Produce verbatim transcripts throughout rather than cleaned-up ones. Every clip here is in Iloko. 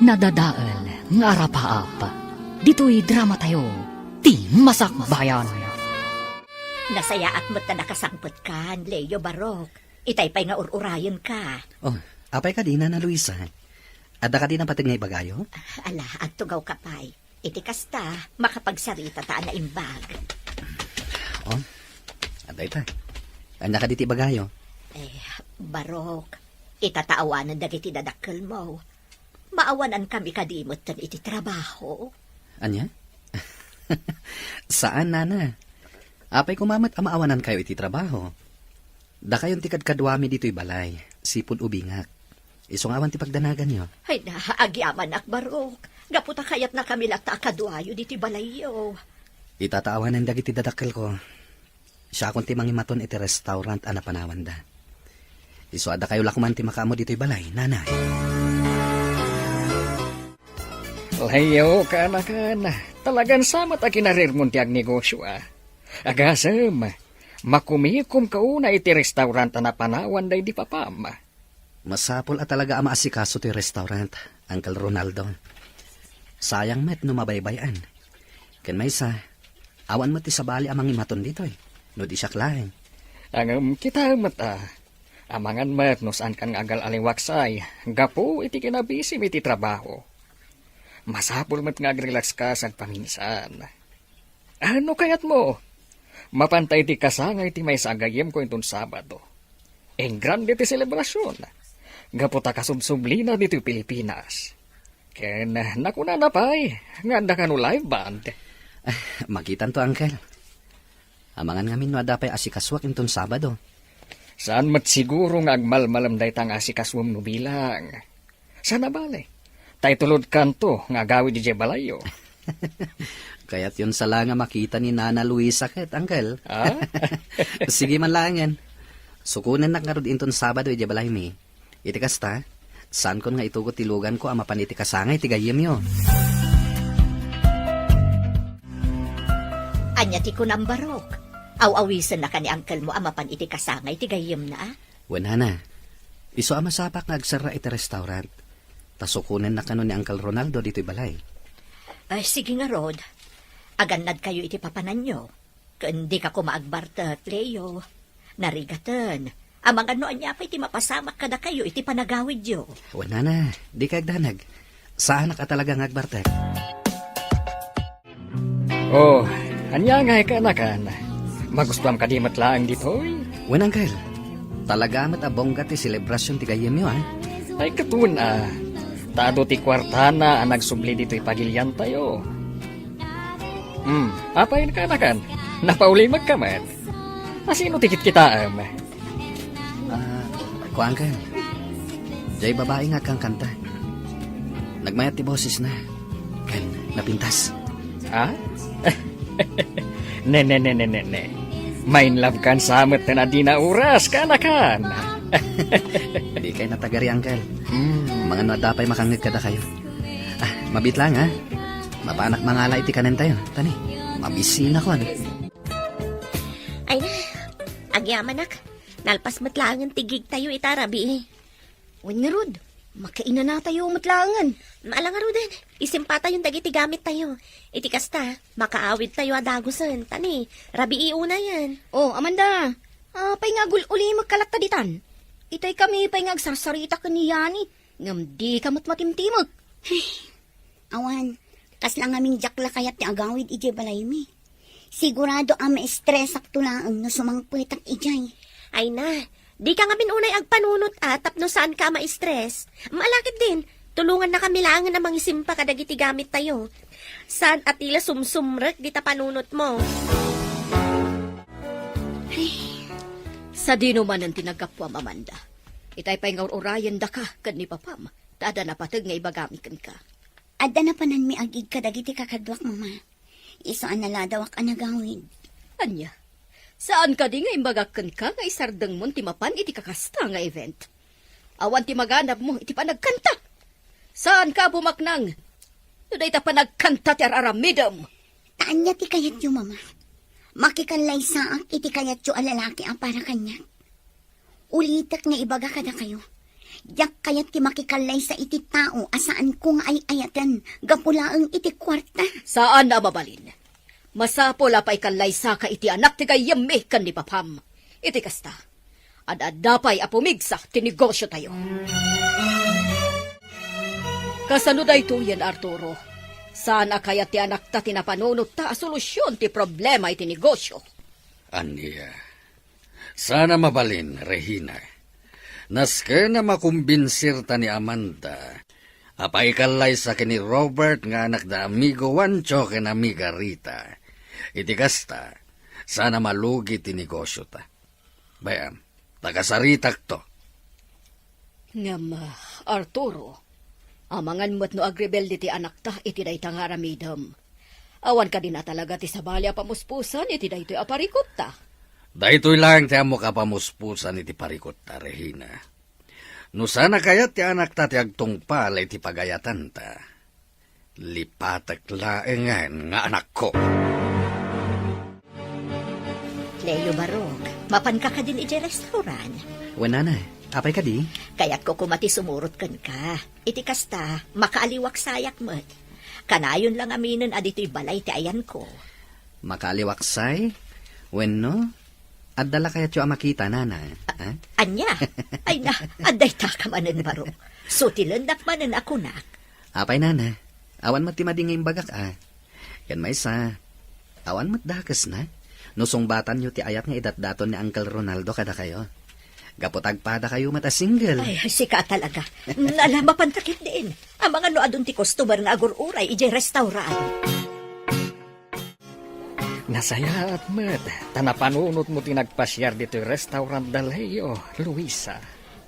Nadadael nga arapaap. Ditoy dramatayo, ti Masakbayan. Nasayaat met ta nakasangpetkan, Leo Barok. Itay pay nga ur-urayenka. Oh, apay kadi, Nana Luisa? Adda kadi napateg nga ibagayo? Ala, agtugawka pay. Iti kasta, makapagsarita ta a naimbag. Oh, adda ita. Ania kadi ti ibagayo? Eh, Barok, ita ta awanen dagiti dadakkelmo. Maawanankami kadi metten iti trabaho? Ania? Saan, Nana. Apay koma met a maawanankayo iti trabaho? Dakayon ti kadkaduami ditoy balay, sipud ubingak. Isu nga awan ti pagdanaganyo. Ay na, agyamanak, Barok. Gapu ta kayatnakami latta a kaduayo ditoy balayyo. Ita ta awanen dagiti dadakkelko. Siakon ti mangimaton iti restaurant a napanawanda. Isu a dakayo la koman ti makaammo ditoy balay, Nana. Leo, kaanakan, talagan sa met a kinarirmon ti agnegosio, a. Agasem, makumikomka unay iti restaurant a napanawanda idi papam. Masapul a talaga a maasikaso ti restaurant, Uncle Ronaldo. Sayang met no mabaybay-an. Ken maysa, awan met ti sabali a mangimaton ditoy, no di siak laeng. Ngem kitaem met, a. Amangan met no saankan nga agal-aliwaksay gapu iti kinabisim iti trabaho. Masapul met nga agrelakska sagpaminsan. A, no kayatmo, mapanta iti kasangay ti maysa a gayyemko inton Sabado. Engrande ti selebrasion. Gapu ta kasubsublina ditoy Pilipinas. Ken nakunana pay nga adda kano live band. Ah, makitanto, Uncle. Amangan ngamin no adda pay asikasuak inton Sabado. Saan met siguro nga agmalmalem dayta nga asikasuem no bilang. Saan a bale, ta itulodkanto nga agawid idiay balayyo. Kayatyon sa la nga makita ni Nana Luisa ket, Uncle. Ah? Sige man laengen. Sukonennak ngarud inton Sabado idiay balaymi. Iti kasta, saankon nga itugot ti luganko a mapan iti kasangay ti gayyemyo. Ania ti kunam, Barok? Aw-awisennaka ni uncle mo a mapan iti kasangay ti gayyemna, a? Wen, Nana. Isu a masapak nga agserra iti restaurant. Ta sukonennak kano ni Uncle Ronaldo ditoy balay. Ay, sige ngarud. Agannadkayo iti papananyo. Ken dika koma agbartek, Leo. Narigaten. Amangan no ania pay ti mapasamak kadakayo iti panagawidyo. Wen, Nana, dika agdanag. Saanak a talaga nga agbartek. Oh, ania ngay kaanakan? Magustuam kadi met laeng ditoy? Wen, Uncle. Talaga met a bongga ti selebrasion ti gayyemyo, a. Ay, ket wen, a. Ta adu ti kuartana a nagsubli ditoy pagiliantayo. Hmm, apay kaanakan? Napaulimekka met. A, sino ti kitkitaem? Ah, kuankan. Diay babai nga agkankanta. Nagmayat ti bosesna. Ken napintas. Ha? Ne, ne, ne, ne, ne, ne. Main love kan sa met ten a dina oras, kaanakan. Dikay natagari, Uncle. Hmm. Amangan no adda pay makangngeg kadakayo. Ah, mabiit laeng, a. Mapanak mangala iti kanentayo. Tani, mabisinak, ano? Ay na, agyamanak. Nalpas met laengen ti gigtayo ita rabii. Wen ngarud, makainanatayo met laengen. Ala ngaruden, isimpatayon dagiti gamittayo. Iti kasta, makaawidtayo a dagusen. Tani, rabii unayen. Oh, Amanda, apay nga agul-ulimekka latta ditan? Itay kami pay nga agsarsarita ken ni Yani, ngem dika met matimtimek. Awan, kasla ngamin diak la kayat ti agawid idiay balaymi. Sigurado a maestresakto laeng no sumangpetak idiay. Ay na, dika ngamin unay agpanunot a tapno saanka a maestres. Ala ketdin, tulongannakami laengen a mangisimpa kadagiti gamittayo. Saan a ti la sumsumrek dita panunotmo. Ay, sadino manen ti naggapuam, Amanda? Itay pay nga ur-urayendaka ken ni papam, ta adda napateg nga ibagami kenka. Adda napananmi agig kadagiti kakaduak, Mama. Isu a naladawak a nagawid. Ania? Saan kadi nga imbagak kenka nga isardengmon ti mapan iti kakasta nga event? Awan ti maganabmo iti panagkanta. Saanka a bumaknang no dayta panagkanta ti ar-aramidem. Ta ania ti kayatyo, Mama? Makikallaysaak iti kayatyo a lalaki a para kaniak. Ulitek nga ibaga kadakayo, Diak kayat ti makikallaysa iti tao a saanko nga ay-ayaten gapu laeng iti kuarta. Saan a mabalin. Masapul a paikallaysaka iti anak ti gayyemmi ken ni papam. Iti kasta, ad-adda pay a pumigsa ti negosiotayo. Kasano daytoyen, Arturo? Saan a kayat ti anakta ti napanunotta a solusion ti problema iti negosio? Ania? Saan a mabalin, Regina. Nasken a makumbinsirta ni Amanda a paikallaysa ken ni Robert nga anak da amigo Juancho ken amiga Rita. Iti kasta, saan a malugi ti negosiota. Bay-am, ta kasaritakto. Ngem, ah, Arturo, amangan met no agrebelde ti anakta iti dayta nga aramidem. Awan kadin a talaga ti sabali a pamuspusan iti daytoy a parikutta? Daytoy laeng ti ammok a pamuspusan iti parikutta, Regina. No saan a kayat ti anakta ti agtungpal iti pagayatanta, lipatek laengen nga anakko. Leo Barok, mapanka kadin idiay restaurant? Wen, Nana. Apay kadi? Kayatko koma ti sumurot kenka. Iti kasta, makaaliwaksayak met. Kanayon la ngaminen a ditoy balay ti ayanko. Makaaliwaksay? Wenno, adda la kayatyo a makita, Nana? Ah? Ania? Ay na, adda itaka manen, Barok. Sutilendak manen a kunak. Apay, Nana, awan met ti madi nga imbagak a. Ken maysa, awan met dakesna no sungbatanyo ti ayat nga idatdaton ni Uncle Ronaldo kadakayo. Gapu ta agpadakayo met a single. Ay, sika talaga. Nala, mapanta ketdin. Amangan no adun ti customer nga agur-uray idiay restaurant. Nasayaat met ta napanunotmo ti nagpasiar ditoy restaurant da Leo, Luisa.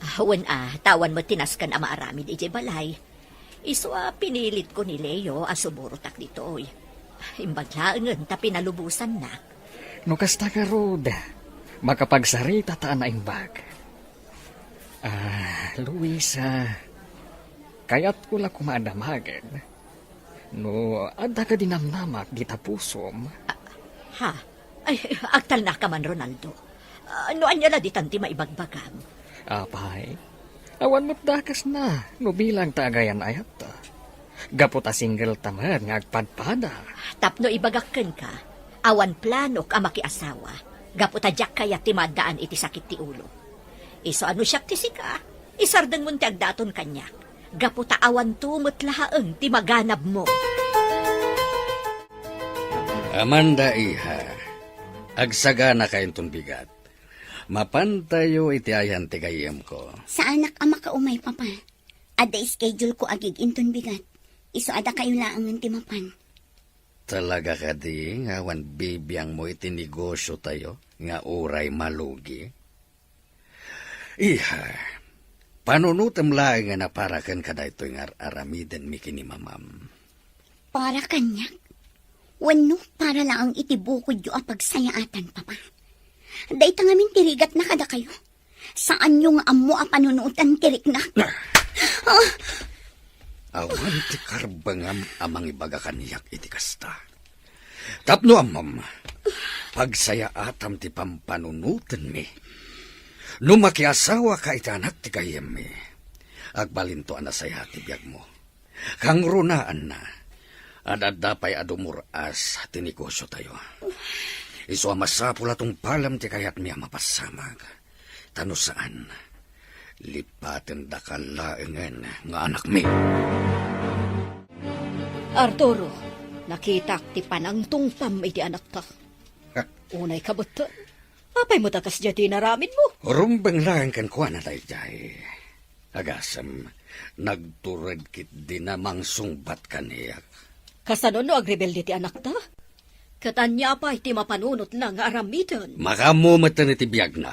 Ah, wen a, ta awan met ti nasken a maaramid idiay balay. Isu a pinilitko ni Leo a sumurotak ditoy. Imbag laengen ta pinalubosannak. No kasta ngarud, makapagsaritata a naimbag. Ah, Luisa, kayatko la koma a damagen no adda kadi namnamak dita pusom. Ah, ha? Ay, agtalnaka man, Ronaldo. Ah, no ania la ditan ti maibagbagam? Apay, awan met dakesna no bilang ta agayan-ayatta. Gapu ta single ta met nga agpadpada. Tapno ibagak kenka, awan planok a makiasawa. Gapu ta diak kayat ti maaddaan iti sakit ti ulo. Isu a no siak ti sika, isardengmon ti agdaton kaniak. Gapu ta awanto met laeng ti maganabmo. Amanda, iha, agsaganaka inton bigat. Mapantayo iti ayan ti gayyemko. Saanak a makaumay, Papa. Adda schedule ko agig inton bigat. Isu a dakayo laengen ti mapan. Talaga kadi nga awan bibiangmo iti negosiotayo nga uray malugi? Iha, panunotem laengen a para kenka daytoy nga ar-aramidenmi ken ni mamam. Para kaniak? Wenno para laeng iti bukodyo a pagsayaatan, Papa? Dayta ngamin ti rigatna kadakayo. Saanyo nga ammo a panunotan ti riknak. Ah! Ah! Awan ti karbengam a mangibaga kaniak iti kasta. Tapno ammom, pagsayaatam ti pampanunotenmi. No makiasawaka iti anak ti gayyemmi, agbalinto a nasayaat ti biagmo. Kangrunaan, ad-adda pay a dumur-as ti negosiotayo. Isu a masapul a tungpalem ti kayatmi a mapassamag. Ta no saan, lipatendaka laengen nga anakmi. Arturo, nakitak ti panangtungpam iti anakta. Unay kabetten. Apay met a kasdiay ti inaramidmo? Rumbeng laeng kenkuana daydiay. Agasem, nagtured ketdin a mangsungbat kaniak. Kasano no agrebelde ti anakta? Ket ania pay ti mapanunotna nga aramiden? Makaammo metten iti biagna.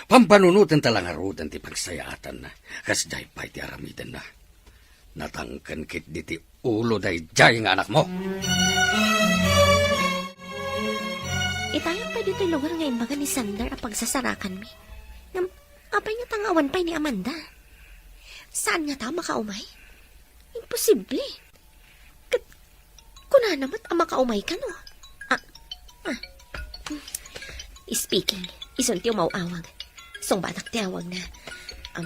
Pampanunotenta la ngaruden ti pagsayaatanna, kasdiay pay ti aramidenna. Natangken ketdi ti ulo daydiay nga anakmo. Itayak pay ditoy lugar nga imbaga ni Sander a pagsasarakanmi. Ngem, apay ngata nga awan pay ni Amanda? Saan ngata a makaumay? Imposible. Ket kunana met a makaumayka, no? Ah, ah. Speaking, isun ti umaw-awag. Sungbatak ti awagna. Um,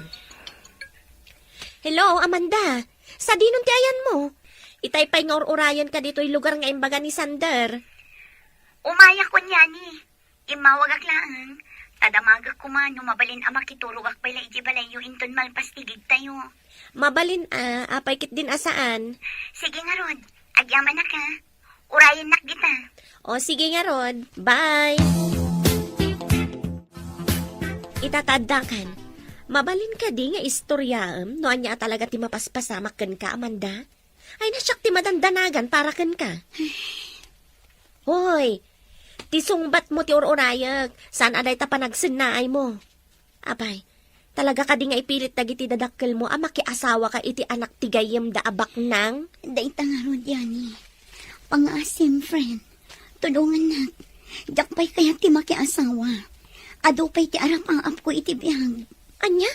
Hello, Amanda. Sadinon ti ayanmo? Itay pay nga ur-urayenka ditoy lugar nga imbaga ni Sander. Umayak, kunyani. Immawagak laeng. Ta damagek koma no mabalin a makiturogak pay la iti balayyo inton malpas ti gigtayo. Mabalin a, apay ketdin a saan? Sige ngarud, agyamanak a. Urayennak dita. O, sige ngarud. Bye! Ita ta addakan, mabalin kadi nga istoryaem no ania a talaga ti mapaspasamak kenka, Amanda? Ay, na siak ti madandanagan para kenka. Hoy, ti sungbatmo ti ur-urayek, saan a dayta panagsennaaymo. Apay, talaga kadi nga ipilit dagiti dadakkelmo a makiasawaka iti anak ti gayyemda a baknang? Dayta ngarud, Yani. Pangaasim, friend. Tulongannak. Diak pay kayat ti makiasawa. Adu pay ti arapaapko iti biag. Ania?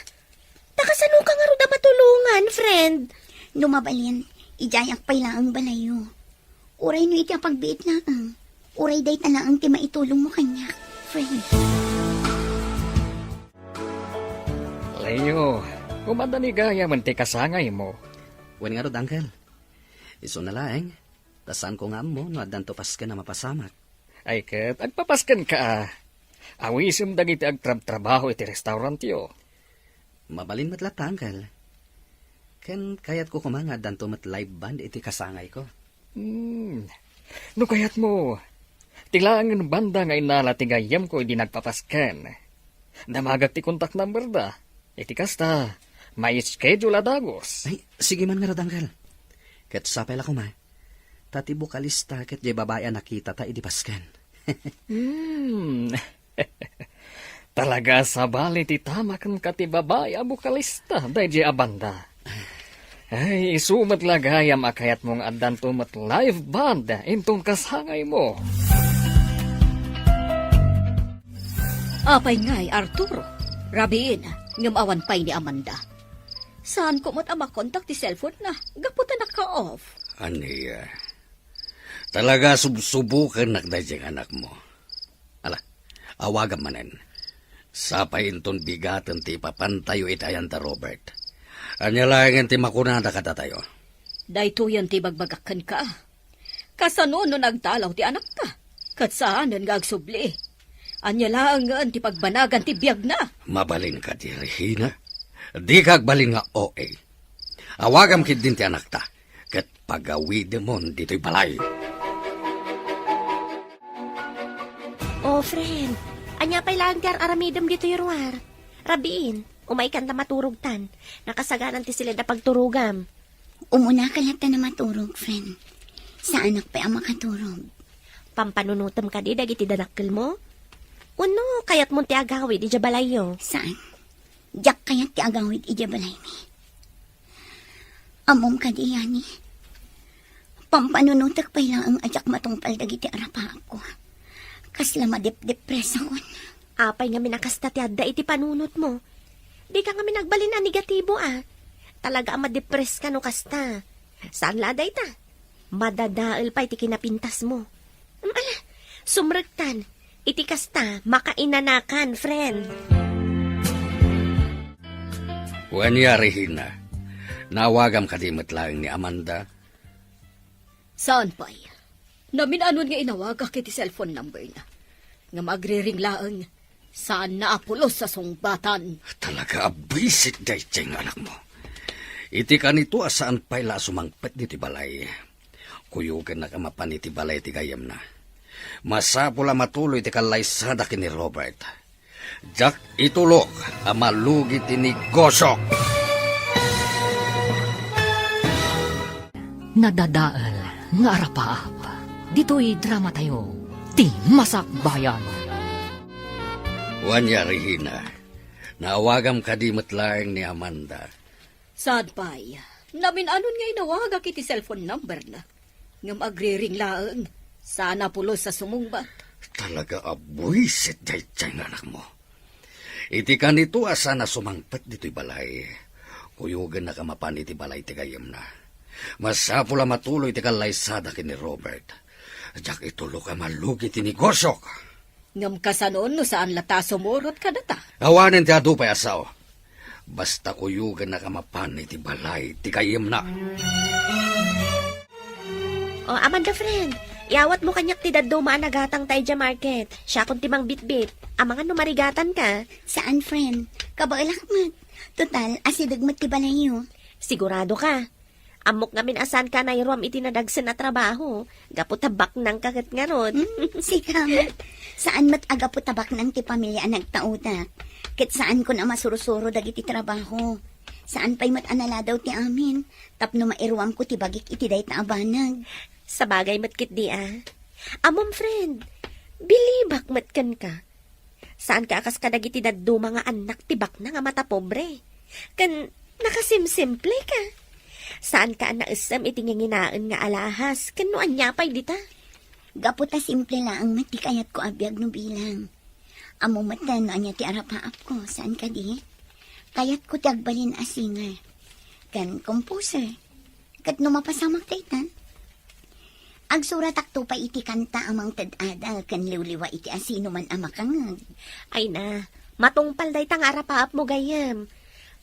Ta kasanoka ngarud a matulongan, friend? No mabalin, idiayak pay laeng balayyo. Uray no iti apagbiit laeng. Uray dayta laeng ti maitulongmo kaniak, friend. Leo, kumadda ni gayamen ti kasangaymo. Wen ngarud, Uncle. Isuna laeng, ta saanko nga ammo no addanto pasken a mapasamak. Ay ket, agpapaskenka a. Awisem dagiti agtrabtrabaho iti restaurantyo. Mabalin met latta, Uncle. Ken kayatko koma nga addanto met live band iti kasangayko. Hmm. No kayatmo, ti laengen banda nga innala ti gayyemko idi nagpapasken. Damagek ti contact number da. Iti kasta, ma-schedule a dagus. Ay, sige man ngarud, Uncle. Ket sapay la koma, ta ti bokalista ket diay babai a nakitata idi pasken. Hmm. Talaga a sabali ti tama kenka ti babai a bokalista daydiay a banda. Ay, isu met la gayam a kayatmo nga addanto met live band inton kasangaymo. Apay ngay, Arturo? Rabiin, ngem awan pay ni Amanda. Saanko met a makontak ti cellphone-na, gapu ta naka-off. Ania? Talaga subsubukennak daydiay nga anakmo. Ala, awagam manen. Sapay inton bigaten ti ipapantayo iti ayan da Robert. Ania laengen ti makunada kadatayo? Daytoyen ti ibagbagak kenka. Kasano no nagdalaw ti anakka? Ket saanen nga agsubli. Ania laengen ti pagbanagan ti biagna? Mabalin kadi, Regina? Dika agbalin nga O A. Awagam ketdin ti anakta, ket pagawidemon ditoy balay. Oh, friend, ania pay laeng ti ar-aramidem ditoy ruar? Rabiin, umaykan ta maturogtan. Nakasaganan ti siled a pagturogam. Umuna ka latta a maturog, friend. Saanak pay a makaturog. Pampanunotem kadi dagiti dadakkelmo? Wenno kayatmon ti agawid idiay balayyo? Saan. Diak kayat ti agawid idiay balaymi. Ammom kadi, Yani? Pampanunotek pay laeng a diak matungpal dagiti arapaapko. Kasla madepdepres akon. Apay ngamin a kasta ti adda iti panunotmo? Dika ngamin agbalin a negatibo a. Talaga a madepreska no kasta. Saan la a dayta? Madadael pay ti kinapintasmo. Em, ala, sumrektan. Iti kasta, makainanakan, friend. Wen, Regina, naawagam kadi met laeng ni Amanda? Saan pay. Namin-anon nga inawagak iti cellphone number-na. Ngem agriring laeng, saanna a pulos a sungbatan. Talaga a buisit daydiay nga anakmo. Iti kanito a saan pay la a sumangpet ditoy balay. Kuyogennak a mapan iti balay ti gayyemna. Masapul a matuloy ti kallaysadak ken ni Robert. Diak itulok a malugi ti negosiok. Nadadael nga arapaap. Ditoy dramatayo, ti Masakbayan. Wen, Regina, naawagam kadi met laeng ni Amanda? Saan pay. Namin-anon nga inawagak iti cellphone number-na. Ngem agriring laeng, saanna a pulos a sumungbat. Talaga a buisit daydiay nga anakmo. Iti kanito a saanna a sumangpet ditoy balay, kuyogennak a mapan iti balay ti gayyemna. Masapul a matuloy ti kallaysadak ken ni Robert. Diak itulok a malugi ti negosiok. Ngem kasano no saan latta a sumurot kadata? Awanen ti adu pay a sao. Basta kuyogennak a mapan iti balay ti gayyemna. O, Amanda friend, iawatmo kaniak ti dadduma a nagatangta idiay market. Siakon ti mangbitbit. Amangan no marigatanka. Saan, friend. Kabaelak met. Total, asideg met ti balayyo. Sigurado ka? Ammok ngamin a saanka a nairuam iti nadagsen a trabaho, gapu ta baknangka ket ngarud. Hmm, sika met. Saan met a gapu ta baknang ti pamilia a nagtaudak. Ket saankon a masursuro dagiti trabaho. Saan pay met a naladaw ti amin, tapno mairuamko ti bagik iti dayta a banag. Sabagay met ketdi a. Ammom, friend, bilibak met kenka. Saanka a kas kadagiti dadduma nga annak ti baknang a matapobre. Ken nakasimsimpleka. Saanka a naessem iti nginginaen nga alahas ken no ania pay dita. Gapu ta simple laeng met ti kayatko a biag no bilang. Ammo met no ania ti arapaapko, saan kadi? Kayatko ti agbalin a singer ken composer. Ket no mapasamak dayta, agsuratakto pay iti kanta a mangted-ada ken liwliwa iti asinoman a makangeg. Ay na, matungpal dayta nga arapaapmo gayyem.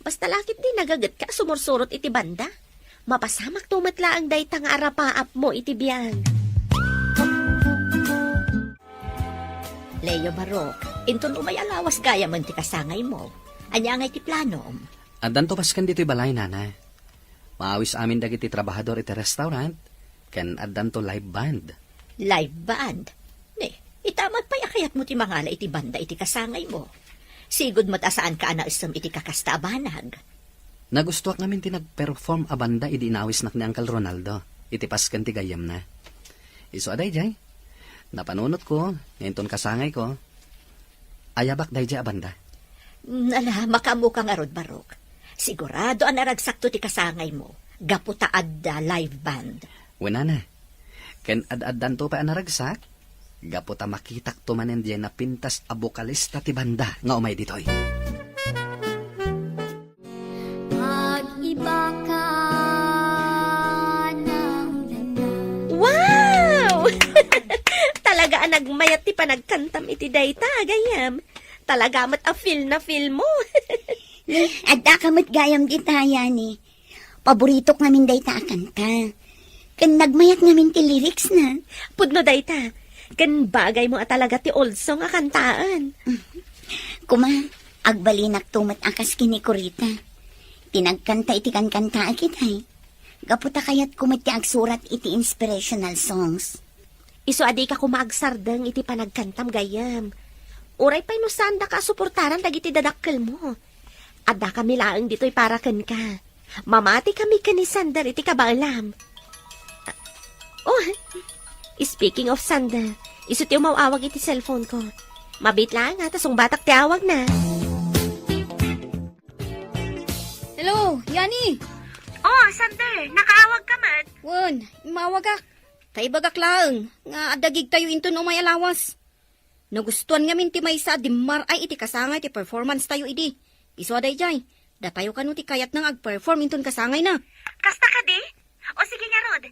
Basta la ketdi nagagetka a sumursurot iti banda. Mapasamakto met laeng dayta nga arapaapmo iti biag. Leo Barok, inton umay a lawas gayamen ti kasangaymo. Ania ngay ti planom? Addanto pasken ditoy balay, nana. Maawis amin dagiti trabahador iti restaurant, ken addanto live band. Live band? Ne, ita met pay a kayatmo ti mangala iti banda iti kasangaymo. Sigud met a saanka a naessem iti kakasta a banag. Nagustoak ngamin ti nagperform a banda idi inawisnak ni Uncle Ronaldo iti pasken ti gayyemna. Isu a daydiay, napanunotko nga inton kasangayko, ayabak daydiay a banda. Ala, makaammoka ngarud, Barok. Sigurado a naragsakto ti kasangaymo, gapu ta adda live band. Wen, nana. Ken ad-addanto pay a naragsak, gapu ta makitakto manen diay napintas a bokalista ti banda nga umay ditoy. Pag-iba ka ng landas. Wow! Talaga a nagmayat ti panagkantam iti dayta, gayyem. Talaga met a feel na feel mo. Ni, adda ka met gayam dita, Yani. Paboritok ngamin dayta a kanta. Ken nagmayat ngamin ti lyrics na. Pudno dayta. Ken bagay mo a talaga ti old song a kantaen. Kuma, agbalinakto met a kas ken ni Corita. Ti nagkanta iti kankantaek itay. Gapu ta kayatko met ti agsurat iti inspirational songs. Isu a dika koma agsardeng iti panagkantam gayyem. Uray pay no saandaka a suportaran dagiti dadakkelmo. Addakami laeng ditoy para kenka. Mamatikami ken ni Sander iti kabaelam. Ah, oh, speaking of Sander, isu ti umaw-awag iti cellphone ko. Mabiit laeng a, ta sungbatak ti awagna. Hello, Yani! Oh, Sander, nakaawag ka met? Wen, immawagak. Ta ibagak laeng nga adda gigtayo inton umay a lawas. Nagustuan ngamin ti maysa a dimmar-ay iti kasangay ti performance tayo idi. Isu a daydiay, datayo kano ti kayatna nga agperform inton kasangayna. Kasta kadi? O sige ngarud,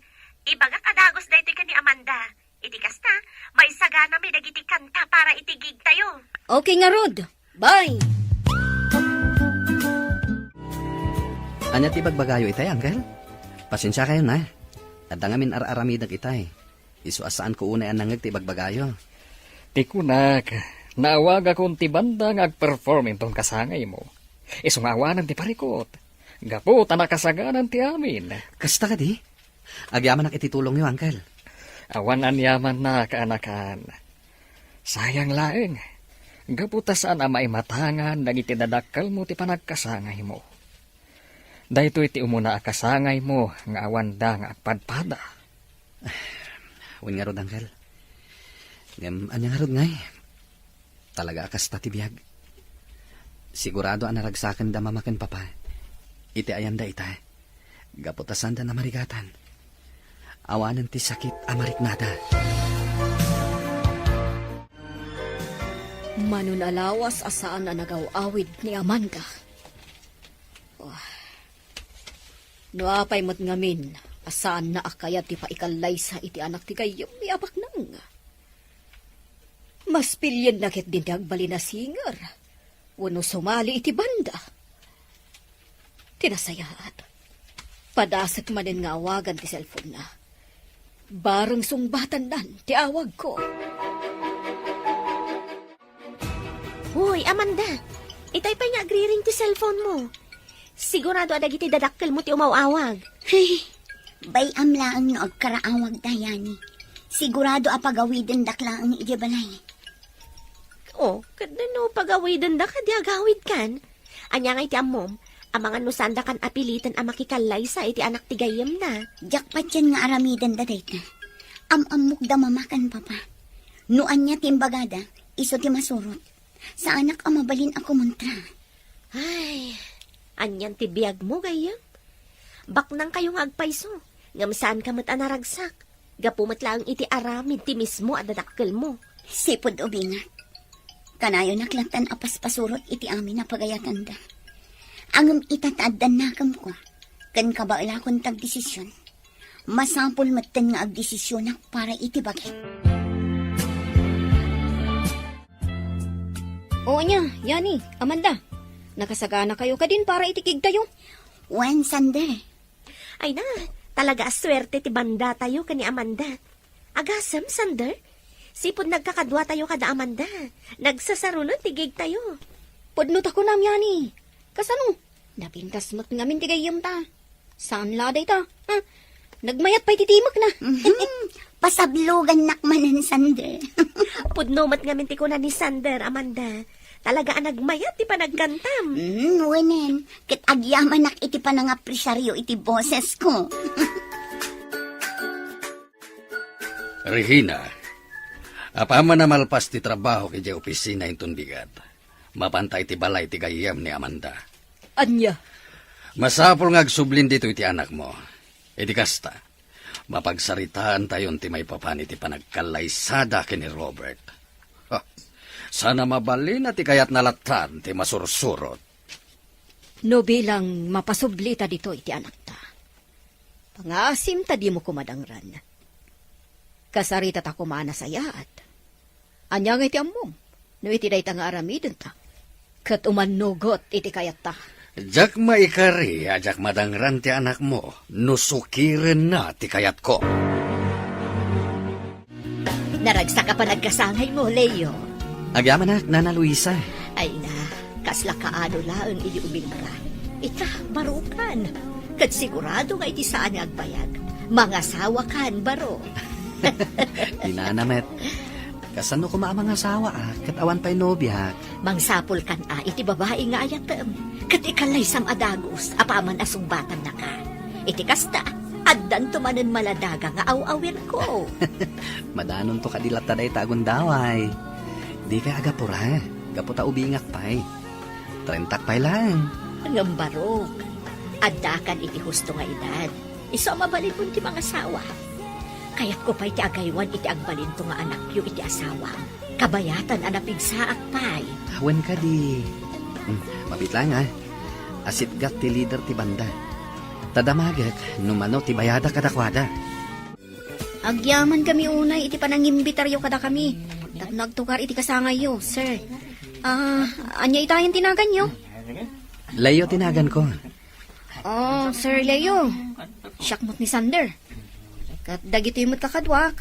ibagak a dagus daytoy ken ni Amanda. Iti kasta, maisaganami dagiti kanta para iti gig tayo. Okay ngarud. Bye! Ania ti ibagbagayo itay, Uncle? Pasensiakayon a. Adda ngamin ar-aramidek itay. Isu a saanko unay a nangngeg ti ibagbagayo. Ti kunak, naawagakon ti banda nga agperform inton kasangaymo. Isu nga awanen ti parikut. Gapu ta nakasaganan ti amin. Kasta kadi? Agyamanak iti tulongyo, Uncle. Awan aniamanna, kaanakan. Sayang laeng. Gapu ta saan a maimatangan dagiti dadakkelmo ti panagkasangaymo. Daytoy ti umuna a kasangaymo nga awanda nga agpadpada. Wen ngarud, Uncle. Ngem ania ngarud ngay? Talaga a kasta ti biag. Sigurado a naragsakenda Mama ken Papa iti ayanda ita, gapu ta sanda namarigatan. Awanen ti sakit a mariknada. Mano a lawas a saan a nagaw-awid ni Amanda. Oh. No apay met ngamin a saanna a kayat ti paikallaysa iti anak ti gayyemmi a baknang. Mas pilienna ketdin ti agbalin a singer wenno sumali iti banda. Ti nasayaat, padasek manen nga awagan ti cellphone-na. Bareng sungbatandan ti awagko. Hoy, Amanda! Itay pay nga agriring ti cellphone-mo. Sigurado a dagiti dadakkelmo ti umaw-awag. Hey, bay-am laeng no agkaraawagda, Yani. Sigurado a pagawidendak laeng idiay balay. Oh, ket no pagawidendak, adi agawidkan? Ania nga iti ammom? Amangan no saandakan a piliten a makikallaysa iti anak ti gayyemna. Diak patien nga aramidenda dayta. Am-ammokda mama ken papa. No ania ti imbagada, isu ti masurot. Saanak a mabalin a kumontra. Ay, anian ti biagmo, gayyem? Baknangkayo nga agpayso, ngem saanka met a naragsak. Gapu met laeng iti aramid ti mismo a dadakkelmo. Sipud ubingak, kanayonak lattan a paspasurot iti amin a pagayatanda. Ngem ita ta addan nakemko, ken kabaelakon ti agdesision, masapul metten nga agdesisionak para iti bagik. O ania, Yani, Amanda, nakasaganakayo kadin para iti gigtayo? Wen, Sander. Ay na, talaga a suerte ti bandatayo ken ni Amanda. Agasem, Sander? Sipud nagkakaduatayo kada Amanda, nagsasaruno ti gigtayo. Pudno ta kunam, Yani. Kasano? Napintas met ngamin ti gayyemta. Saan la dayta? Ha? Nagmayat pay ti timekna. Mhm. Pasablogannak manen, Sander. Pudno met ngamin ti kuna ni Sander, Amanda. Talaga a nagmayat ti panagkantam. Mm, wenen, ket agyamanak iti panangapresiaryo iti bosesko. Regina, apaman a malpas ti trabahok idiay opisina inton bigat, mapanta iti balay ti gayyem ni Amanda. Ania? Masapul nga agsublin ditoy ti anakmo. Iti kasta, mapagsaritaantayon ti maipapan iti panagkallaysada ken ni Robert. Ha, saan a mabalin a ti kayatna lattan ti masursurot. No bilang mapasublita ditoy ti anakta, pangaasim ta dimo koma dangran. Kasaritata koma a nasayaat. Ania nga iti ammom no iti dayta nga aramidenta ket umannugot iti kayatta? Diak maikari a diak madangran ti anakmo no sukirenna ti kayatko. Naragsak a panagkasangaymo, Leo. Agyamanak, Nana Luisa. Ay na, kasla kaano laeng idi ubingka. Ita, barukan. Ket sigurado nga iti saan nga agbayag, mangasawakan, baro. Di nana met. Kasano koma a mangasawaak ket awan pay nobiak? Mangsapulkan a iti babai nga ayatem, ket ikallaysam a dagus apaman a sungbatannaka. Iti kasta, addanto manen maladaga nga aw-awirko. Madanonto kadi latta dayta a gundaway. Dikay agapura, gapu ta ubingak pay. Trentak pay laeng. Ngem barok, addakan iti husto nga edad. Isu a mabalinmon ti mangasawa. Kayatko pay ti agaywan iti agbalinto nga anakyo iti asawam. Kabayatan a napigsaak pay. Wen kadi. Hmm, mabiit laeng, a. Asitgat ti lider ti banda. Ta damagek no mano ti bayada kadakuada. Agyamankami unay iti panangimbitaryo kadakami tapno agtukar iti kasangayyo, sir. Ah, ania itayen ti naganyo? Leo ti naganko. Oh, Sir Leo. Siak met ni Sander. Ket dagitoy met kakaduak,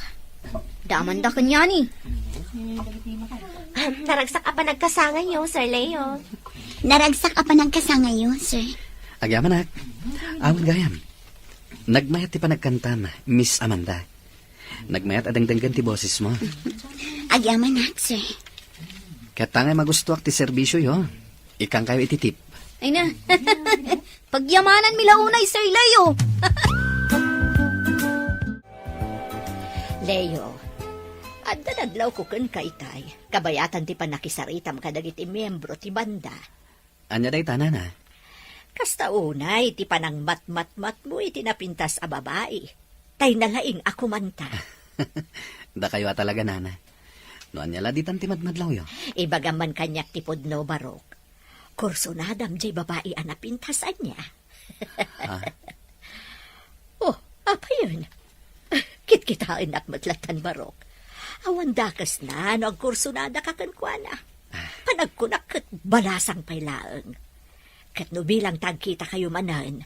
damanda ken Yani. Naragsak a panagkasangayyo, Sir Leo. Naragsak a panagkasangayyo, sir. Agyamanak. Awan gayam. Nagmayat ti panagkantam, Miss Amanda. Nagmayat a dengdenggen ti bosesmo. Agyamanak, sir. Ket ta ngay magustuak ti serbisioyo, ikkangkayo iti tip. Ay na. Pagyamananmi la unay, Sir Leo. Leo, adda nadlawko kenka itay, kabayatan ti pannakisaritam kadagiti miembro ti banda. Ania dayta, nana? Kasta unay ti panangmatmatmatmo iti napintas a babai. Tay nalaing a kumanta. Dakayo a talaga, nana. No ania la ditan ti madmadlawyo? Ibagam man kaniak ti pudno, Barok. Kursunadam jay babai a napintas, ania? Ha? Oh, apayen? Kitkitaennak met lattan, Barok. Awan dakesna no agkursunadaka kenkuana. Ah. Panagkunak ket balasang pay laeng. Ket no bilang ta agkitakayo manen,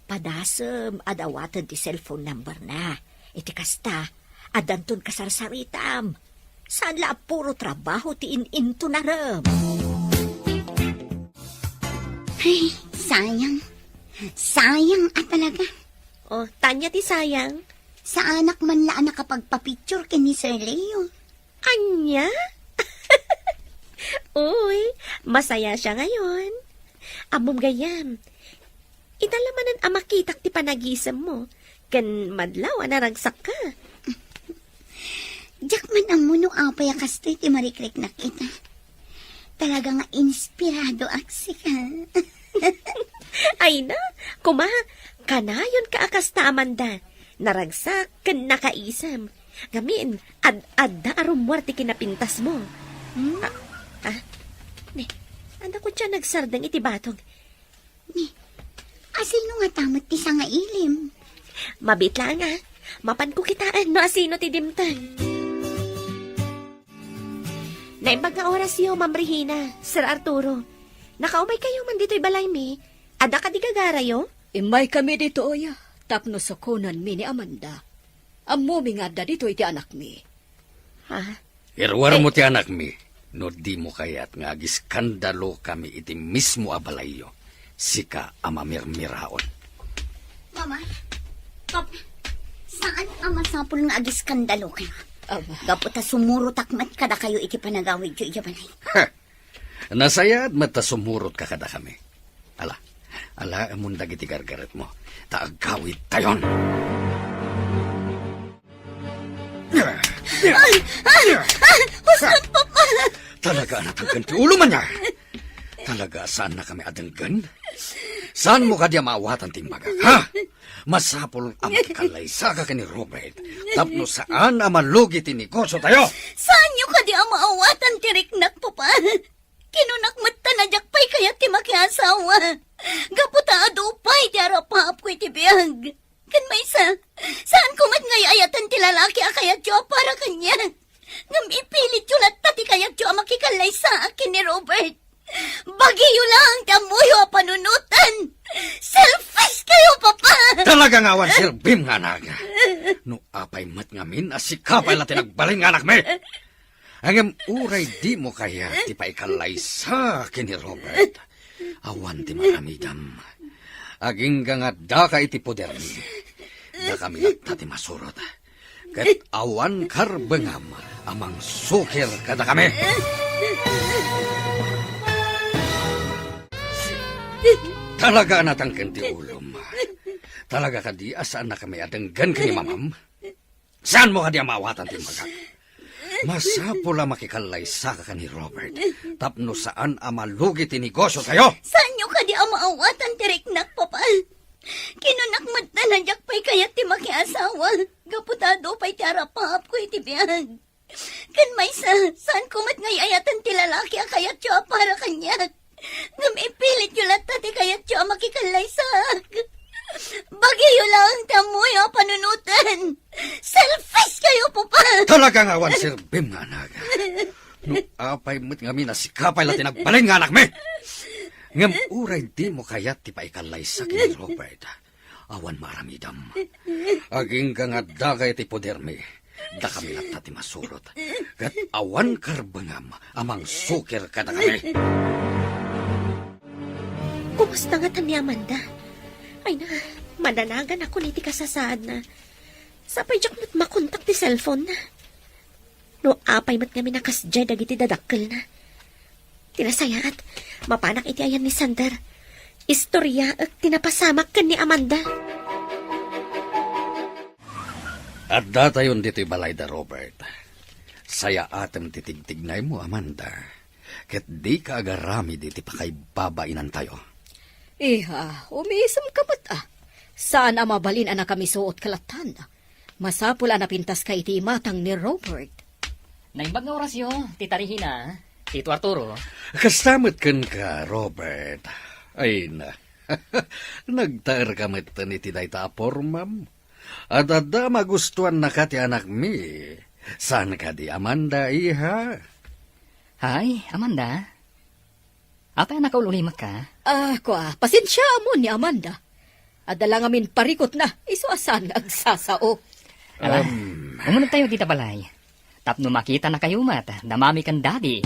padasem a dawaten ti cellphone number na. Iti kasta, addanton kasarsaritam. Saan la a puro trabaho ti in-intonarem. Ay, sayang. Sayang a talaga. Oh, Tanya ti sayang. Saanak man la a nakapagpapicture ken ni Sir Leo. Ania? Uy, masaya siya ngayon. Ammom gayam, ita la manen a makitak ti panagisem mo, ken madlaw a naragsak ka. Diak man ammo no apay a kastoy ti marikriknak ita. Talaga nga inspirado ak sika. Ay na, kuma, kanayon ka a kasta, Amanda. Naragsak ken nakaisem. Ngamin, ad-adda a rummuar ti kinapintas mo. Hmm? Ah, ah. Ne, adda kua nagsardeng iti batong. Ni, asino ngata met ti sangailim? Mabiit laeng, a. Mapanko kitaen no asino ti dimteng. Naimbag nga orasyo, Ma'am Regina, Sir Arturo. Nakaumay kayo man ditoy balaymi. Adda kadi gagarayo? Immay kami ditoy, tapno sukonanmi ni Amanda. Ammomi nga adda ditoy ti anakmi. Ha? Iruarmo ti anakmi, no dimo kayat nga agiskandalo kami iti mismo a balayyo, sika a mamirmiraon. Mama, Papa, saan a masapul nga agiskandalo kayo? Ama. Gapu ta sumurotak met kadakayo iti panagawidyo idiay balay. Nasayaat met ta sumurot ka kadakami. Ala, alaemon dagiti gargaretmo, ta agawidtayon. Ay, ay, ay, huston, Papa! Talaga a natangken ti ulo man niya. Talaga a saannakami a denggen? Saanmo kadi a maawatan ti imbagak, ha? Masapul a makikalaysaka ken ni Robert tapno saan a malugi ti negosiotayo. Saanyo kadi a maawatan ti riknak, Papa? Kinunak met ta a diak pay kayat ti makiasawa. Gapu ta adu pay ti arapaapko iti biag. Ken maysa, saanko met nga ay-ayatan ti lalaki a kayatyo a para kaniak. Ngem ipilityo latta ti kayatyo a makikallaysaak ken ni Robert. Bagiyo laeng ti ammoyo a panunoten. Selfish kayo, Papa! Talaga nga awan serbim nga anak. No apay met ngamin a sika pay la ti nagbalin nga anakmi. Ngem uray dimo kayat ti paikallaysa ken ni Robert, awan ti maaramidam. Agingga nga addaka iti podermi. Dakami latta ti masurot. Ket awan karbengam a mangsukir kadakami. Talaga a natangken ti ulom. Talaga kadi a saannakami a denggen ken ni Mamam? Saanmo kadi a maawatan ti imbagak? Masapul a makikallaysa ka ken ni Robert tapno saan a malugi ti negosiotayo. Saanyo kadi a maawatan ti riknak, Papa? Kinunak met ta a diak pay kayat ti makiasawa gapu ta adu pay ti arapaapko iti biag. Ken maysa, saanko met nga ay-ayatan ti lalaki a kayatyo a para kaniak. Ngem ipilityo latta ti kayatyo a makikallaysaak. Bagiyo laeng ti ammoyo a panunoten. Selfish kayo, Papa! Talaga nga awan serbim nga anak. No apay met ngamin a sika pay la ti nagbalin nga anakmi. Ngem uray dimo kayat ti paikallaysa ken ni Robert, awan maaramidam. Agingga nga addaka iti podermi, dakami latta ti masurot. Ket awan karbengam a mangsukir kadakami. Kumusta ngata ni Amanda? Ay na, madanagan ako iti kasasaadna. Sapay diak met makontak ti cellphone na. No apay met ngamin a kasdiay dagiti dadakkelna. Ti nasayaat, mapanak iti ayan ni Sander. Istoryaek ti napasamak ken ni Amanda. Addatayon ditoy balay da Robert. Sayaatem ti tigtignaymo, Amanda. Ket dika agaramid iti pakaibabainantayo. Iha, umiisem ka met, a. Saan a mabalin a nakamisuot ka lattan. Masapul a napintas ka iti imatang ni Robert. Naimbag nga orasyo, ti tarihina, Tito Arturo. Kasta met kenka, Robert. Ay na, nagtaer ka metten iti dayta a pormam. Adda magustuannaka ti anakmi. Saan kadi, Amanda, iha? Hay, Amanda. Apay a nakaul-ulimek ka? Ah, kua, pasensiaam ni Amanda. Adda la ngamin parikutna, isu a saan nga agsasao. Ala, Um. Umunegtayo dita balay. Tapno makitanakayo met da Mami ken Daddy.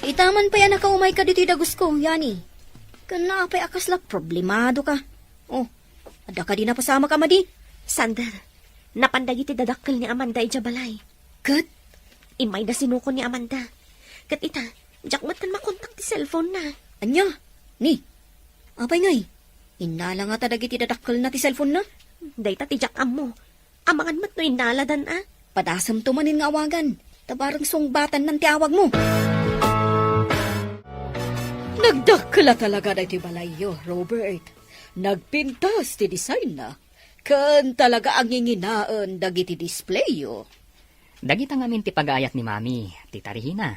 Ita man pay a nakaumayka ditoy dagusko, Yani. Ken apay a kasla problemadoka? Oh, adda kadi napasamak a madi? Sander, napan dagiti dadakkel ni Amanda idiay balay. Ket? Immayda sinukon ni Amanda. Ket ita, diak met makontak ti cellphone-na. Ania? Ni? Apay ngay? Innala ngata dagiti dadakkelna ti cellphone-na? Dayta ti diak ammo. Amangan met no innaladan a. Padasemto manen nga awagan, ta bareng sungbatannan ti awagmo. Nagdakkel a talaga daytoy balayyo, Robert. Nagpintas ti design-na, ken talaga a nginginaen dagiti display-yo. Dagita ngamin ti pagaayat ni Mami, ti tarihina.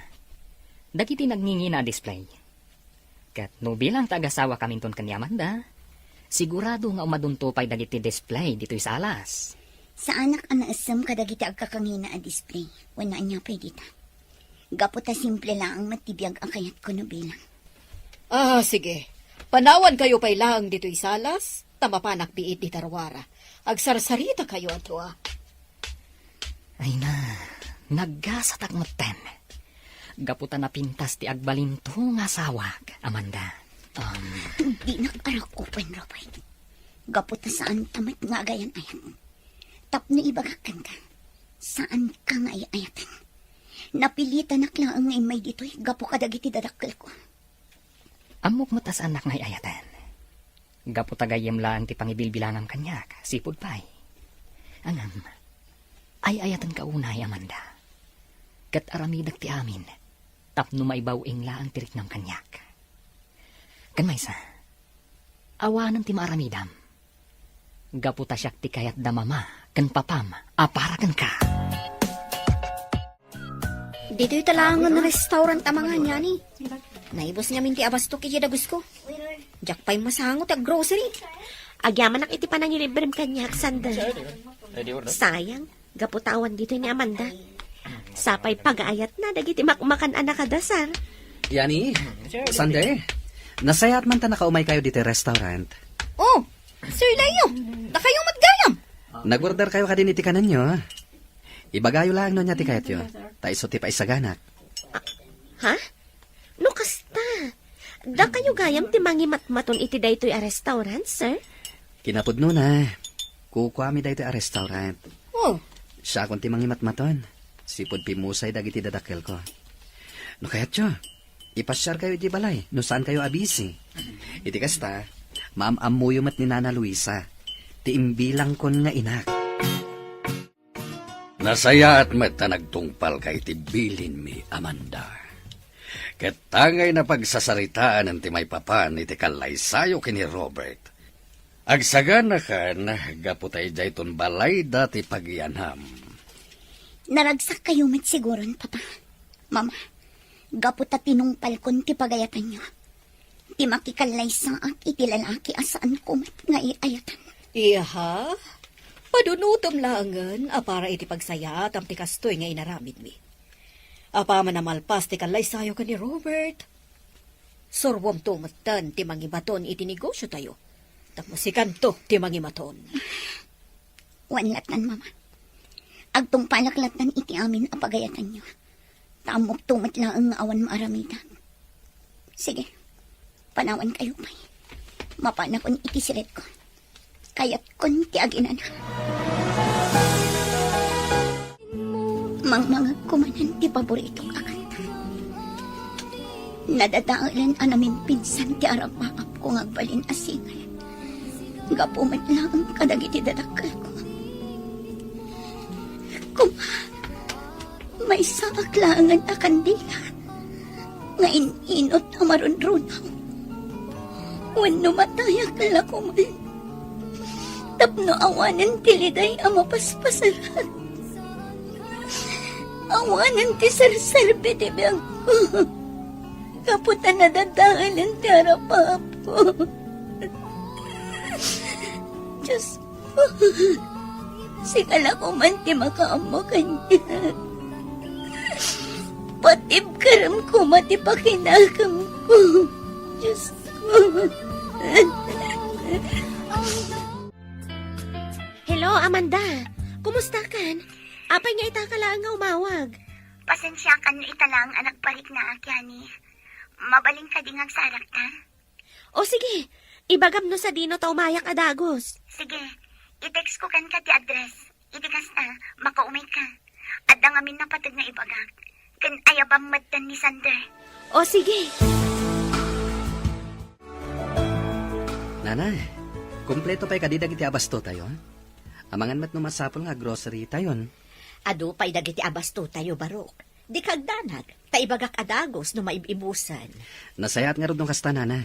Dagiti nagngingina a display. Ket no bilang ti agasawakaminton ken ni Amanda, sigurado nga umadunto pay dagiti display ditoy salas. Saanak a naessem kadagiti agkakangina a display, wenno ania pay dita. Gapu ta simple laeng met ti biag a kayatko no bilang. Ah, sige. Panawankayo pay laeng ditoy salas, ta mapanak biit dita ruara. Agsarsaritakayo a dua. Ay na, naggasatak metten. Gapu ta napintas ti agbalinto nga asawak, Amanda. Um, Dinak arak-upen, Robert. Gapu ta saanta met nga agayan-ayat. Tapno ibagak kenka, saanka nga ay-ayaten. Napilitanak laeng nga immay ditoy gapu kadagiti dadakkelko. Ammok met a saannak nga ay-ayaten. Gapu ta gayyem laeng ti pangibilbilangam kaniak, sipud pay. Ngem, ay-ayatenka unay, Amanda. Ket aramidek ti amin, tapno maibaw-ing laeng ti riknam kaniak. Ken maysa, awanen ti maaramidam. Gapu ta siak ti kayat da mama ken papam a para kenka. Ditoy ta laengen restaurant a mangan, Yani. Naibus ngamin ti abastok iti dagusko. Diak pay masango ti aggrocery. Agyamanak iti panangilibrem kaniak, Sander. Sayang, gapu ta awan ditoy ni Amanda. Sapay pagaayatna dagiti makmakan a nakadasar. Yani, Sander, nasayaat man ta nakaumaykayo ditoy restaurant. Oh, Sir Leo, dakayo met gayam. Nag-orderkayo kadin iti kanenyo. Ibagayo laeng no ania ti kayatyo, ta isu ti paisaganak. Ha? No kasta, dakayo gayam ti mangimatmaton iti daytoy a restaurant, sir? Kinapudnona, kukuami daytoy a restaurant. Oh. Siakon ti mangimatmaton. Sipud pimmusay dagiti dadakkelko. No kayatyo, ipasiarkayo iti balay no saankayo a busy. Iti kasta, maam-ammoyo met ni Nana Luisa, ti imbilangkon nga inak. Nasayaat met ta nagtungpalka iti bilinmi, Amanda. Ket tangay napagsasaritaen ti maipapan iti kallaysayo ken ni Robert. Agsaganakan gapu ta idiayton balayda ti pagiyanam. Naragsakkayo met siguron, Papa, Mama, gapu ta tinungpalkon ti pagayatanyo. Ti makikallaysaak iti lalaki a saanko met nga ay-ayatan. Iha? Padunotem laengen a para iti pagsayaatam ti kastoy nga inaramidmi. Apaman a malpas ti kallaysayo ken ni Robert, surwomto metten ti mangibaton iti negosiotayo. Tapno sikanto ti mangimaton. Wen lattan, Mama. Agtungpalak lattan iti amin a pagayatanyo. Ta ammokto met laeng nga awan maaramidak. Sige, panawankayo pay. Mapanakon iti siledko. Kayatkon ti aginana. Mangmangegko manen ti paboritok a kanta. Nadadaelen a namimpinsan ti arapaapko nga agbalin a singal. Gapu met laeng kadagiti dadakkelko. Koma, maysaak laengen a kandila nga in-inut a marunrunaw. Wenno matayak la koman tapno awanen ti liday a mapaspasarak. Awanen ti serserbi ti biagko. Gapu ta nadadaelen ti arapaapko. Diyos, sika la koman ti makaammo kaniak. Patibkarem koma ti pakinakemko. Diyos ko. Hello, Amanda. Kumusta kan? Apay nga ita ka laeng nga umawag? Pasensiakan no ita laeng a nagpariknaak, Yani. Mabalin kadi nga agsarakta? O sige, ibagam no sadino ta umayak a dagus. Sige, i-text ko kenka ti address. Iti kasta, makaumayka. Adda ngamin napateg nga ibagak. Ken ayabam metten ni Sander. O sige. Nanay, kompleto pay kadi dagiti abastotayo? Amangan met no masapul nga grocery tayon. Adu pay dagiti abastotayo, Barok. Dika agdanag, ta ibagak a dagus no maib-ibusen. Nasayaat ngarud no kasta, Nana.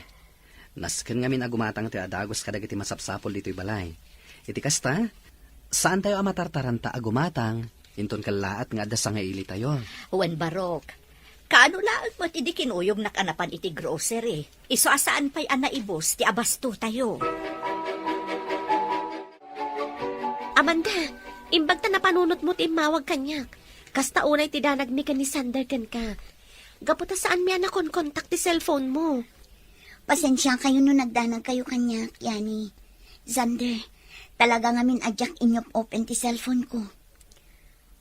Nasken ngamin a gumatang ti adagus kadagiti masapsapul ditoy balay. Iti kasta, saantayo a matartaranta a gumatang, inton kellaat nga adda sangailitayo. Wen, Barok, kaano laeng met idi kinuyognak a napan iti grocery, isu a saan pay a naibus ti abastotayo. Amanda, imbag ta napanunotmo ti immawag kaniak. Kasta unay ti danagmi ken ni Sander kenka. Gapu ta saanmi a nakonkontak ti cellphone mo. Pasensiakayo no nagdanagkayo kaniak, Yani. Sander, talaga ngamin a diak inyop-open ti cellphone ko.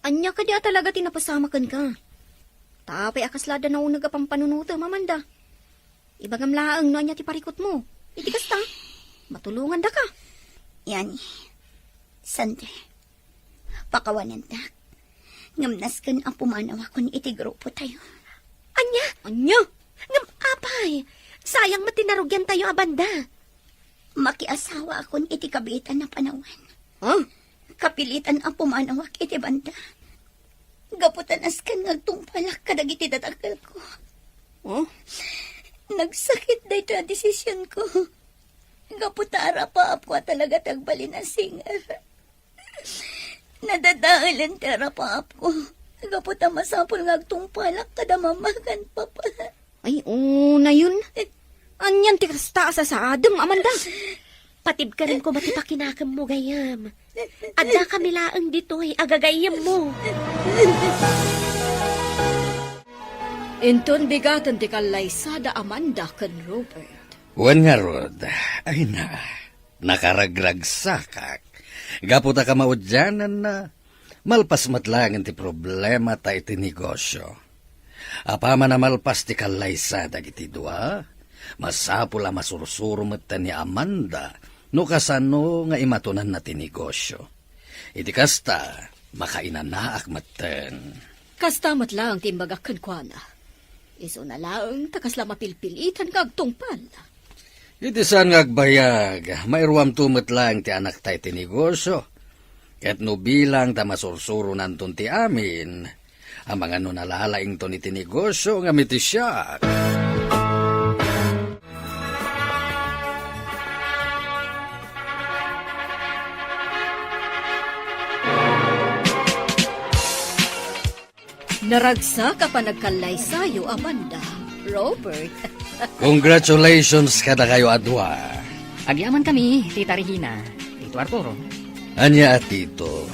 Ania kadi a talaga ti napasama kenka? Ta apay a kasla adda nauneg a pampanunotem, Amanda? Ibagam laeng no ania ti parikutmo. Iti kasta, matulongandaka. Yani, Sander, pakawanendak. Ngem nasken a pumanawakon iti grupotayo. Ania? Ania? Ngem apay, sayang met ti narugiantayo, Amanda. Makiasawaakon iti kabiitan a panawen. Ha? Kapilitan a pumanawak iti banda. Gapu ta nasken nga agtungpalak kadagiti dadakkelko. Oh? Nagsakit daytoy a desisionko. Gapu ta arapaapko a talaga ti agbalin a singer. Nadadaelen ti arapaapko. Gapu ta masapul nga agtungpalak kada mama ken papa. Ay, unayon. Anian ti kasta a sasaadem, Amanda? Patibkarem koma ti pakinakemmo, gayyem. Addakami laeng ditoy a gagayyemmo. Inton bigaten ti kallaysada, Amanda ken Robert. Wen ngarud, ay na, nakaragragsakak. Gapu ta kamaudiananna, malpas met laengen ti problemata iti negosio. Apaman a malpas ti kallaysa dagiti dua, masapul a masursuro metten ni Amanda no kasano nga imatonanna ti negosio. Iti kasta, makainanaak metten. Kasta met laeng ti imbagak kenkuana. Isuna laeng ta kasla mapilpilitan nga agtungpal. Iti saan nga agbayag, mairuamto met laeng ti anakta iti negosio. Ket no bilang ta masursuronanton ti amin, amangan no nalalaington iti negosio ngem iti siak. Naragsak a panagkallaysayo, Amanda, Robert. Congratulations kadakayo a dua. Agyamankami, Tita Regina, Tito Arturo. Ania a Tito,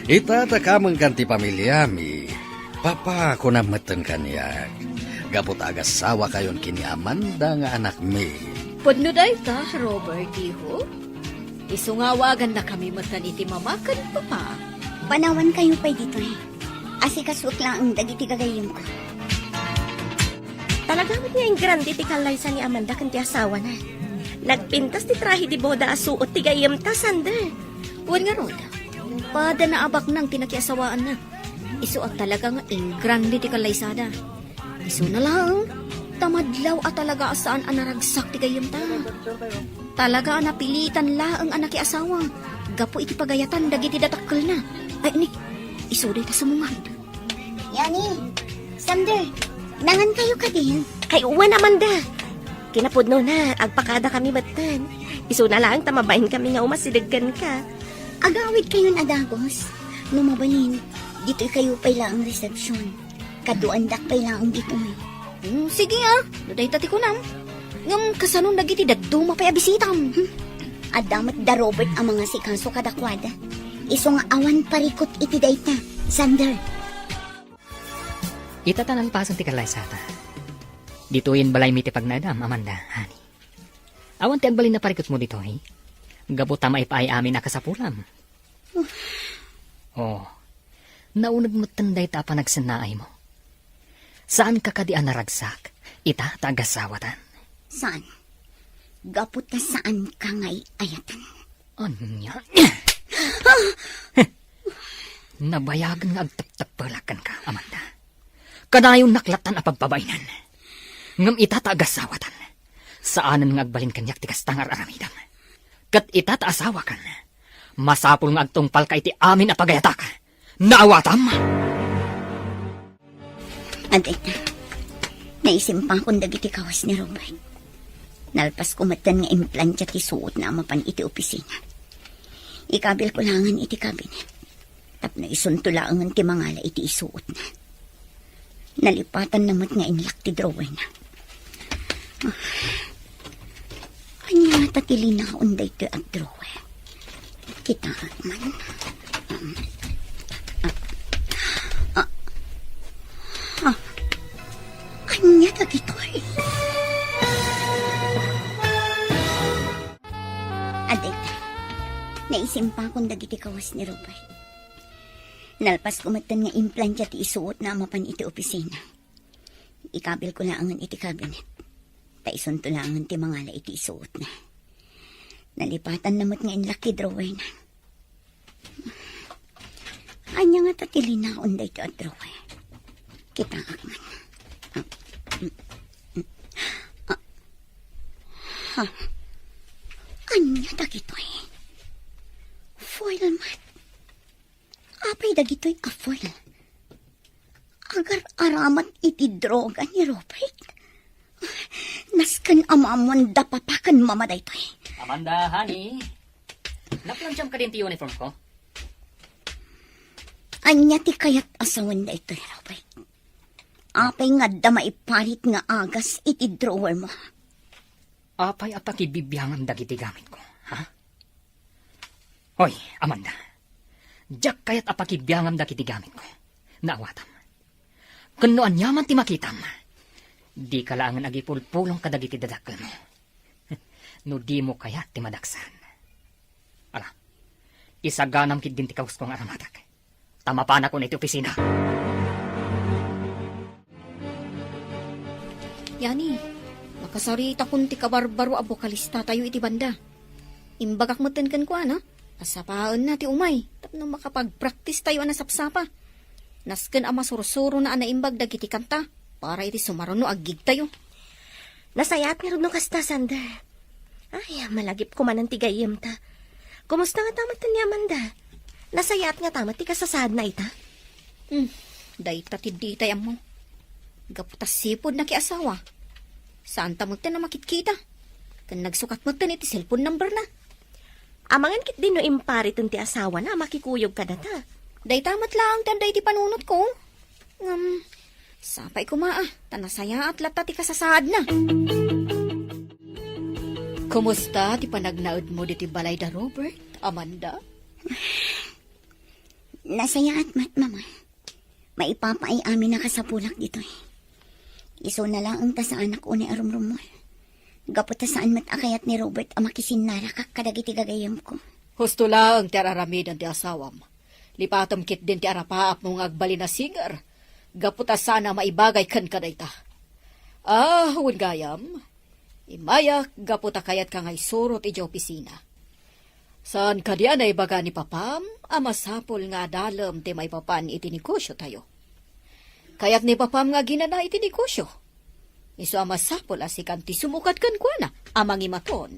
ita ta kamengkan ti pamiliami, papa, kunam metten kaniak, gapu ta agasawakayon ken ni Amanda nga anakmi. Pudno dayta, Robert, iho. Isu nga awagannakami metten iti mama ken papa. Panawankayo pay ditoy. Asikasuek laeng dagiti gagayyemko. Talaga met nga ingrande ti kallaysa ni Amanda ken ti asawana. Nagpintas ti trahe de boda a suot ti gayyemta, Sander. Wen ngarud, pada naabaknang ti nakiasawaanna. Isu a talaga nga ingrande ti kallaysada. Isuna laeng, ta madlaw a talaga a saan a naragsak ti gayyemta. Talaga a napilitan laeng a nakiasawa gapu iti pagayatan dagiti dadakkelna. Ay, ni, isu dayta sumungad. Yani, Sander, nangankayo kadin? Ay, wen, Amanda. Kinapudnona, agpakadakami metten. Isuna laeng ta mabainkami nga umasideg kenka. Agawidkayon a dagus. No mabalin, ditoykayo pay laeng reception. Kaduaendak pay laeng ditoy. Hmm, sige a, no dayta ti kunam. Ngem kasano dagiti dadduma pay a bisitam? Hmm. Adda met da Robert a mangasikaso kadakuada. Isu nga awan parikut iti dayta, Sander. Ita ta nalpasen ti kallaysata. Ditoyen balaymi ti pagnaedam, Amanda, honey. Awan ti agbalin a parikutmo ditoy. Gapu ta maipaay amin a kasapulam. Oh, nauneg metten dayta a panagsennaaymo. Saanka kadi a naragsak ita ta agasawatan? Saan. Gapu ta saanka nga ay-ayatan. Ania? Nabayagen nga agteptepelak kenka, Amanda. Kanayon naklatan a pagpabainen. Ngem ita ta agasawatan, saanen nga agbalin kaniak ti kasta nga ar-aramidem. Ket ita ta asawakan, masapul nga agtungpalka iti amin a pagayatak. Naawatam? Adda ita, naisimpakon dagiti kawes ni Robert. Nalpasko metten nga implantia ti suotna a mapan iti opisina. Ikabilko laengen iti cabinet tapno isunto laengen ti mangala iti isuotna. Nalipatanna met nga inlak ti drawerna. Ah, ania ngata ti linaon daytoy a drawer? Kitaak man. Ah, ah, ah. Ania dagitoy? Adda ita, naisimpakon dagiti kawes ni Robert. Nalpasko metten nga implantia ti isuotna a mapan iti opisina. Ikabilko laengen iti cabinet ta isunto laengen ti mangala iti isuotna. Nalipatanna met nga inlak ti drawerna. Ania ngata ti linaon daytoy a drawer? Kitaak man. Ah, mm, mm. Ah, ha. Ania dagitoy? Foil met. Apay dagitoy a foil? Agar-aramat iti droga ni Robert. Nasken a maammoan da papa ken mama daytoy. Amanda, honey. Naplantiam kadin ti uniform ko? Ania ti kayat a sawen daytoy, Robert? Apay nga adda maiparit nga agas iti drawer mo? Apay a pakibibiangam dagiti gamitko, ha? Hoy, Amanda. Diak kayat a pakibiangam dagiti gamitko. Naawatam. Ken no aniaman ti makitam, dika laengen agipulpulong kadagiti dadakkelmo. No dimo kayat ti madaksan. Ala, isaganam ketdin ti kawes ko nga aramatak. Ta mapanakon iti opisina. Yani, nakasaritakon ti kabarbaro a bokalistatayo iti banda. Imbagak metten kenkuana a sapaenna ti umay tapno makapagpraktistayo a nasapsapa. Nasken a masursurona a naimbag dagiti kanta para iti sumaruno a gigtayo. Nasayaat ngarud no kasta, Sander. Ay, malagipko manen ti gayyemta. Kumusta ngata metten ni Amanda? Nasayaat ngata met ti kasasaadna ita? Hmm, dayta ti ditay ammo. Gapu ta sipud nakiasawa, saanta metten a makitkita. Ken nagsukat metten iti cellphone numberna. Amangan ketdi no impariten ti asawana a makikuyog kadata. Dayta met laeng ti adda iti panunotko. Ngem, sapay koma a, ta nasayaat latta ti kasasaadna. Kumusta ti panagnaedmo ditoy balay da Robert, Amanda? Nasayaat met, Mama. Maipapaay amin a kasapulak ditoy. Isuna laeng ta saanak unay a rumrummuar. Gapu ta saan met a kayat ni Robert a makisinnarakak kadagiti gagayyemko. Husto laeng ti ar-aramiden ti asawam. Lipatem ketdin ti arapaapmo nga agbalin a singer. Gapu ta saan a maibagay kenka dayta. Ah, wen gayam, immayak gapu ta kayatka nga isurot idiay opisina. Saan kadi a naibaga ni papam a masapul nga adalem ti maipapan iti negosiotayo? Kayat ni papam nga aginana iti negosio. Isu a masapul a sikan ti sumukad kenkuana a mangimaton.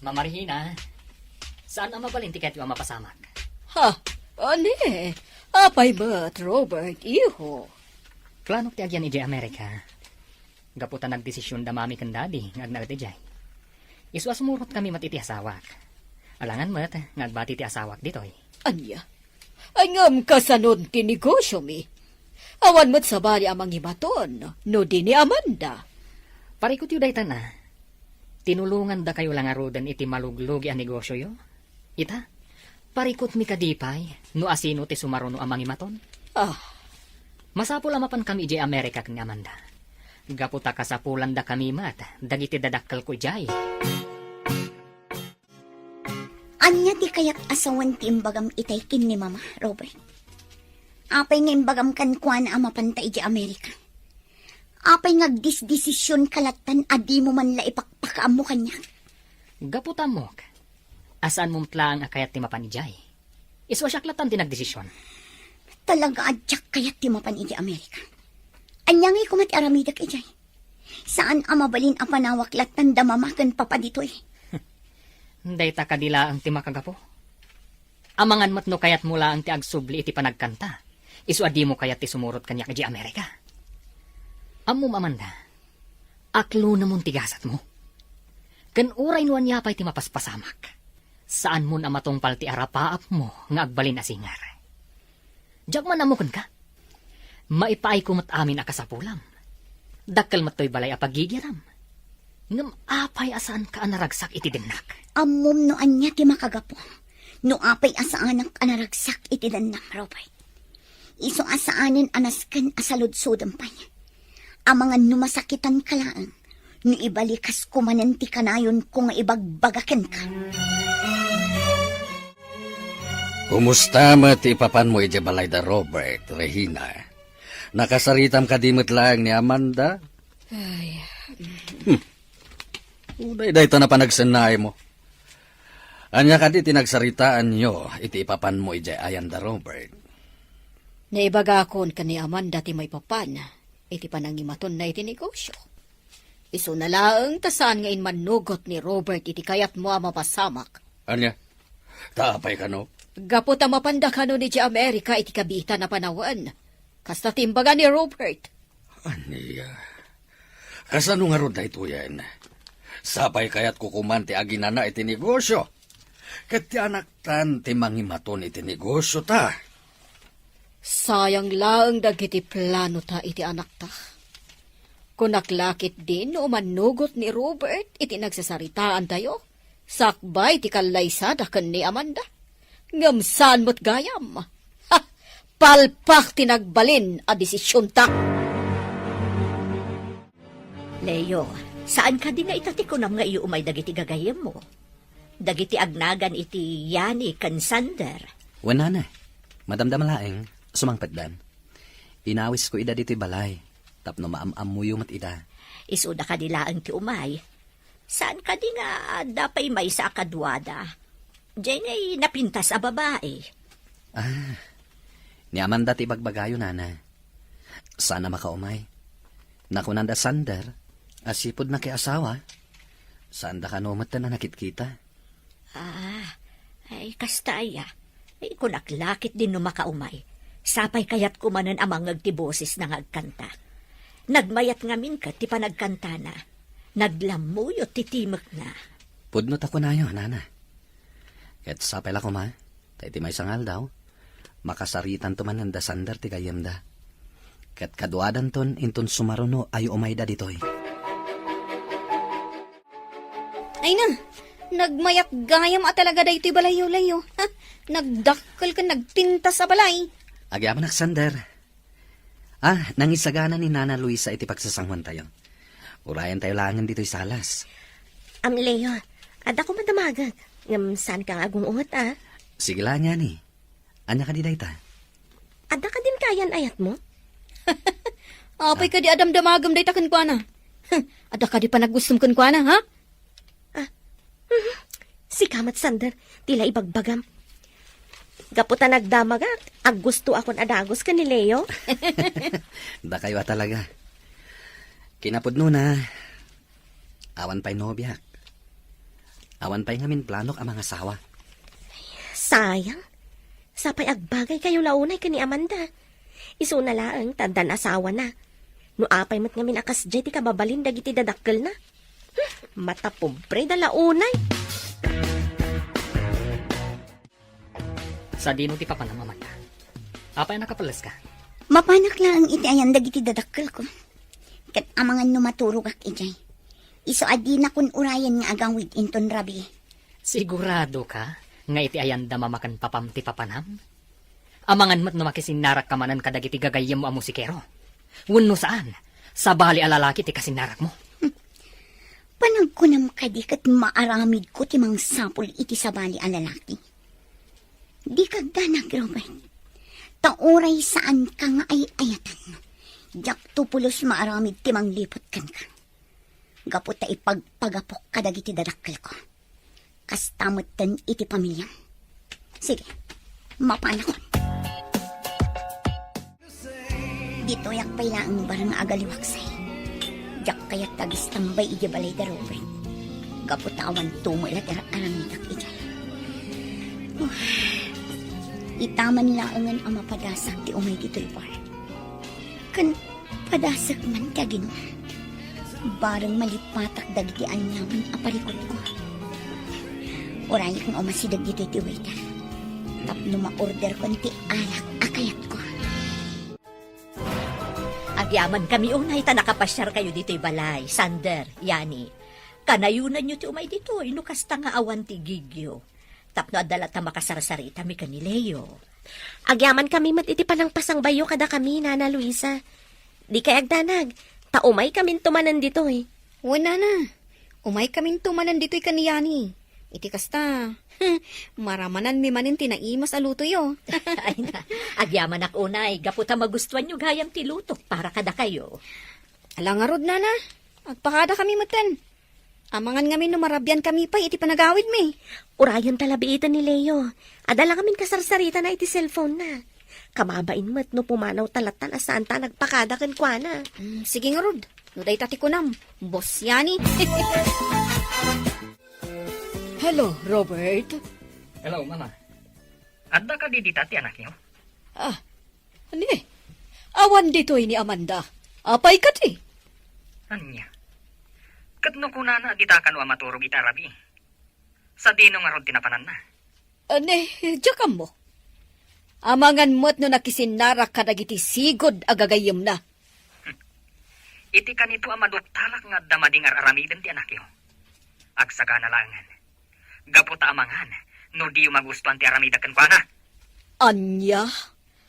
Mama Regina, saan a mabalin ti kayatyo a mapasamak? Ha? Ani? Apay met, Robert, iho? Planok ti agyan idiay Amerika. Gapu ta nagdesision da mami ken daddy nga agnaed idiay. Isu a sumurotkami met iti asawak. Alangan met nga agbati ti asawak ditoy. Ania? Ay, ngem kasanon ti negosiomi? Awan met sabali a mangimaton no di ni Amanda. Parikutyo daytan a. Tinulongandakayo la ngaruden iti maluglugi a negosioyo. Ita, parikutmi kadi pay no asino ti sumaruno a mangimaton? Ah, Masapul a mapankami idiay Amerika ken ni Amanda. Gapu ta kasapulandakami met dagiti dadakkelko idiay. Ania ti kayat a sawen ti imbagam itay ken ni Mama, Robert? Apay nga imbagam kenkuana a mapanta idiay Amerika? Apay nga agdisdesisionka lattan a dimo man la ipakpakaammo kaniak? Gapu ta ammok a saanmo met laeng a kayat ti mapan idiay. Isu a siak lattan ti nagdesision. Talaga a diak kayat ti mapan idiay Amerika. Ania ngay koma ti aramidek idiay? Saan a mabalin a panawak lattan da Mama ken Papa ditoy. Dayta kadi laeng ti makagapu? Amangan met no kayatmo laeng ti agsubli iti panagkanta, isu a dimo kayat ti sumurot kaniak idiay Amerika. Ammom, Amanda, aklunemon ti gasatmo. Ken uray no ania pay ti mapaspasamak, saanmon a matungpal ti arapaapmo nga agbalin a singer. Diak man ammo kenka. Maipaayko met amin a kasapulam. Dakkel met toy balay a pagigiram. Ngem apay a saanka a naragsak iti dennak? Ammom no ania ti makagapu no apay a saanak a naragsak iti dennam, Robert. Isu a saanen a nasken a saludsodem pay. Amangan no masakitanka laeng no ibalikas ko manen ti kanayonko nga ibagbaga kenka. Kumusta met ti ipapanmo idiay balay da Robert, Regina? Nakasaritam kadi met laeng ni Amanda? Ay. Hmm. Uray dayta na panagsennaaymo. Ania kadi ti nagsaritaanyo iti ipapanmo idiay ayan da Robert? Naibagakon ken ni Amanda ti maipapan iti panangimatonna iti negosio. Isuna laeng ta saan nga immannugot ni Robert iti kayatmo a mapasamak. Ania? Ta apay kano? Gapu ta mapanda kano idiay Amerika iti kabiitan a panawen. Kasta ti imbaga ni Robert. Ania? Kasano ngarud daytoyen? Sapay kayatko koman ti aginana iti negosio. Ket ti anaktan ti mangimaton iti negosiota. Sayang laeng dagiti planota iti anakta. Kunak la ketdin no umannugot ni Robert iti nagsasaritaantayo, sakbay ti kallaysada ken ni Amanda. Ngem saan met gayam. Ha! Palpak ti nagbalin a desisionta. Leo, saan kadi nga ita ti kunam nga iyu umay dagiti gagayyemmo? Dagiti agnagan iti Yani ken Sander. Wen, nana, madamdama laeng, sumangpetdan. Inawisko ida ditoy balay, tapno maam-ammoyo met ida. Isuda kadi laeng ti umay. Saan kadi nga adda pay maysa a kaduada? Diay ngay napintas a babai. Ah, ni Amanda ti ibagbagayo, nana. Saan a makaumay. Nakunanda Sander a sipud nakiasawa. Saanda kano metten a nakitkita. Ah, ay, kasta aya. Ay, kunak la ketdin no makaumay. Sapay kayatko manen a mangngeg ti bosesna nga agkanta. Nagmayat ngamin ket ti panagkantana. Naglammuyot ti timekna. Pudno ta kunayo, nana. Ket sapay la koma, ta iti maysa nga aldaw, makasaritanto manen da Sander ti gayyemda. Ket kaduadanton inton sumaruno a iumayda ditoy. Ay na, nagmayat gayam a talaga daytoy balayyo, Leo. Ha? Nagdakkel ken nagpintas a balay. Agyamanak, Sander. Ah, nangisagana ni Nana Luisa iti pagsasanguantayo. Urayantayo laengen ditoy salas. Am, Leo, adda koma damagek. Ngem saanka nga agung-ot, a? Sige la, Nani. Ania kadi dayta? Adda kadin kayan-ayatmo? Apay kadi a damdamagem dayta kenkuana? Adda kadi panagustom kenkuana, ha? Ah, mhm. Sika met, Sander, ti la ibagbagam. Gapu ta nagdamagak, aggustoakon a dagus ken ni Leo. Dakayo a talaga. Kinapudnona, awan pay nobiak. Awan pay ngamin planok a mangasawa. Sayang. Sapay agbagaykayo la unay ken ni Amanda. Isuna laeng ta addan asawana. No apay met ngamin a kasdiay ti kababalin dagiti dadakkelna. Hmm, matapobre da la unay. Sadino ti papanam, Amanda? Apay a nakapelleska? Mapanak laeng iti ayan dagiti dadakkelko. Ket amangan no maturogak idiay. Isu a dinakon urayen nga agawid inton rabii. Siguradoka nga iti ayanda mama ken papam ti papanam? Amangan met no makisinnarakka manen kadagiti gagayyemmo a musikero. Wenno saan, sabali a lalaki ti kasinnarakmo. Panagkunam kadi ket maaramidko ti mangsapul iti sabali a lalaki? Dika agdanag, Robert. Ta uray saanka nga ay-ayatan, diakto pulos maaramid ti mangliput kenka. Gapu ta ipagpagapok kadagiti dadakkelko. Kasta metten iti pamiliam. Sige, mapanakon. Ditoyak pay laeng bareng nga agaliwaksay. Diak kayat nga agistambay idiay balay da Robert. Gapu ta awan tumula ti ar-aramidak idiay. Uf. Ita man laengen a mapadasak ti umay ditoy bar. Ken padasek man ti aginum. Bareng malipatak dagiti aniaman a parikutko. Urayak nga umasideg ditoy ti waiter tapno ma-orderkon ti arak a kayatko. Agyamankami unay ta nakapasiarkayo ditoy balay, Sander, Yani. Kanayonanyo ti umay ditoy no kasta nga awan ti igigyo. Tapno adda latta makasarsaritami ken ni Leo. Agyamankami met iti panangpasangbayyo kadakami, Nana Luisa. Dikay agdanag, ta umaykaminto manen ditoy. Wen, Nana. Umaykaminto manen ditoy ken ni Yani. Iti kasta, maramananmi manen ti naimas a lutoyo. Ay na, agyamanak unay, gapu ta magustuanyo gayam ti lutok para kadakayo. Ala ngarud, Nana. Agpakadakami metten. Amangan ngamin no marabiankami pay iti panagawidmi. Urayen ta la biiten ni Leo. Adda la ngamin kasarsaritana iti cellphone-na. Kababain met no pumanawta lattan a saanta a nagpakada kenkuana. Mm, sige ngarud. No dayta ti kunam, Boss Yani. Hello, Robert. Hello, Mama. Adda kadi dita ti anakyo? Ah, ni, awan ditoy ni Amanda. Apay kadi? Ania? Ket no kunana a dita kano a maturog ita a rabii, sadino ngarud ti napananna? Ni, diak ammo. Amangan met no nakisinnarak kadagiti sigud a gagayyemna. Iti kanito a maduktalak nga adda madi nga ar-aramiden ti anakyo. Agsagana laengen. Gapu ta amangan no diyo magustuan ti aramidek kenkuana. Ania?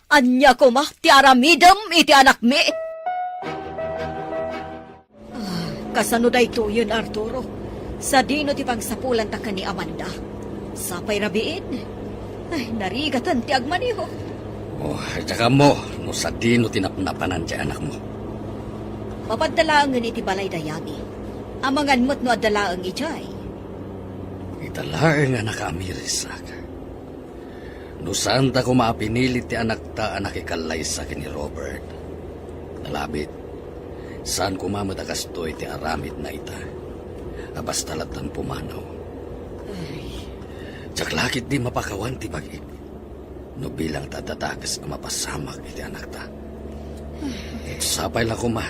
Ania koma ti aramidem iti anakmi? Ah, kasano daytoyen, Arturo? Sadino ti pangsapulanta ken ni Amanda? Sapay rabiin? Ay, narigaten ti agmaneho. Oh, diak ammo no sadino ti napnapanan ti anakmo. Mapadda laengen iti balay da Yani. Amangan met no adda laeng idiay. Ita laeng a nakaamirisak. No saanta koma a pinili ti anakta a nakikallaysa ken ni Robert, nalabit, saan koma met a kastoy ti aramidna ita, a basta lattan pumanaw. Ay. Diak la ketdi mapakawan ti bag-ik no bilang ta adda dakes a mapasamak iti anakta. Sapay la koma,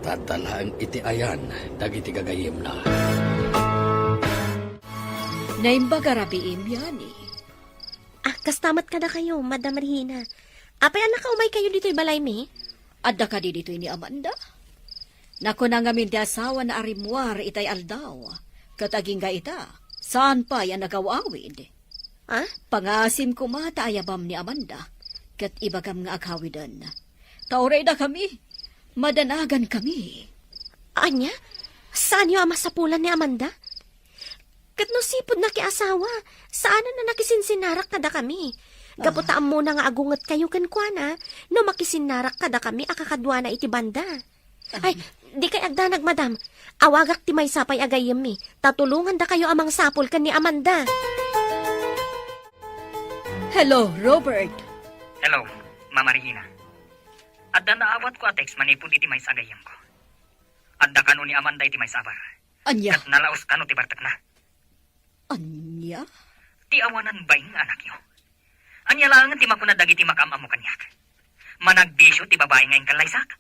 ta adda laeng iti ayan dagiti gagayyemna. Naimbag a rabiim, Yani. Ah, kasta met kadakayo, Madam Regina. Apay a nakaumaykayo ditoy balaymi? Adda kadi ditoy ni Amanda? Nakuna ngamin ti asawana a rimmuar itay aldaw, ket agingga ita, saan pay a nagaw-awid. Ah? Pangaasim koma ta ayabam ni Amanda, ket ibagam nga aghawiden. Ta uray dakami, madanagankami. Ania? Saanyo a masapulan ni Amanda? Ket no sipud nakiasawa, saanen a nakisinsinnarak kadakami. Gapu ta ammona nga agungetkayo kenkuana no makisinnarak kadakami a kakaduana iti banda. Ay, dikay agdanag, madam. Awagak ti maysa pay a gayyemmi, ta tulongandakayo a mangsapul ken ni Amanda. Hello, Robert. Hello, Mama Regina. Adda naawatko a text manipud iti maysa a gayyemko. Adda kano ni Amanda iti maysa a bar. Ania? Ket nalaos kano ti bartekna. Ania? Ti awanan baing nga anakyo. Ania laengen ti makunada dagiti makaam-ammo kaniak? Managbisio ti babai nga inkallaysak.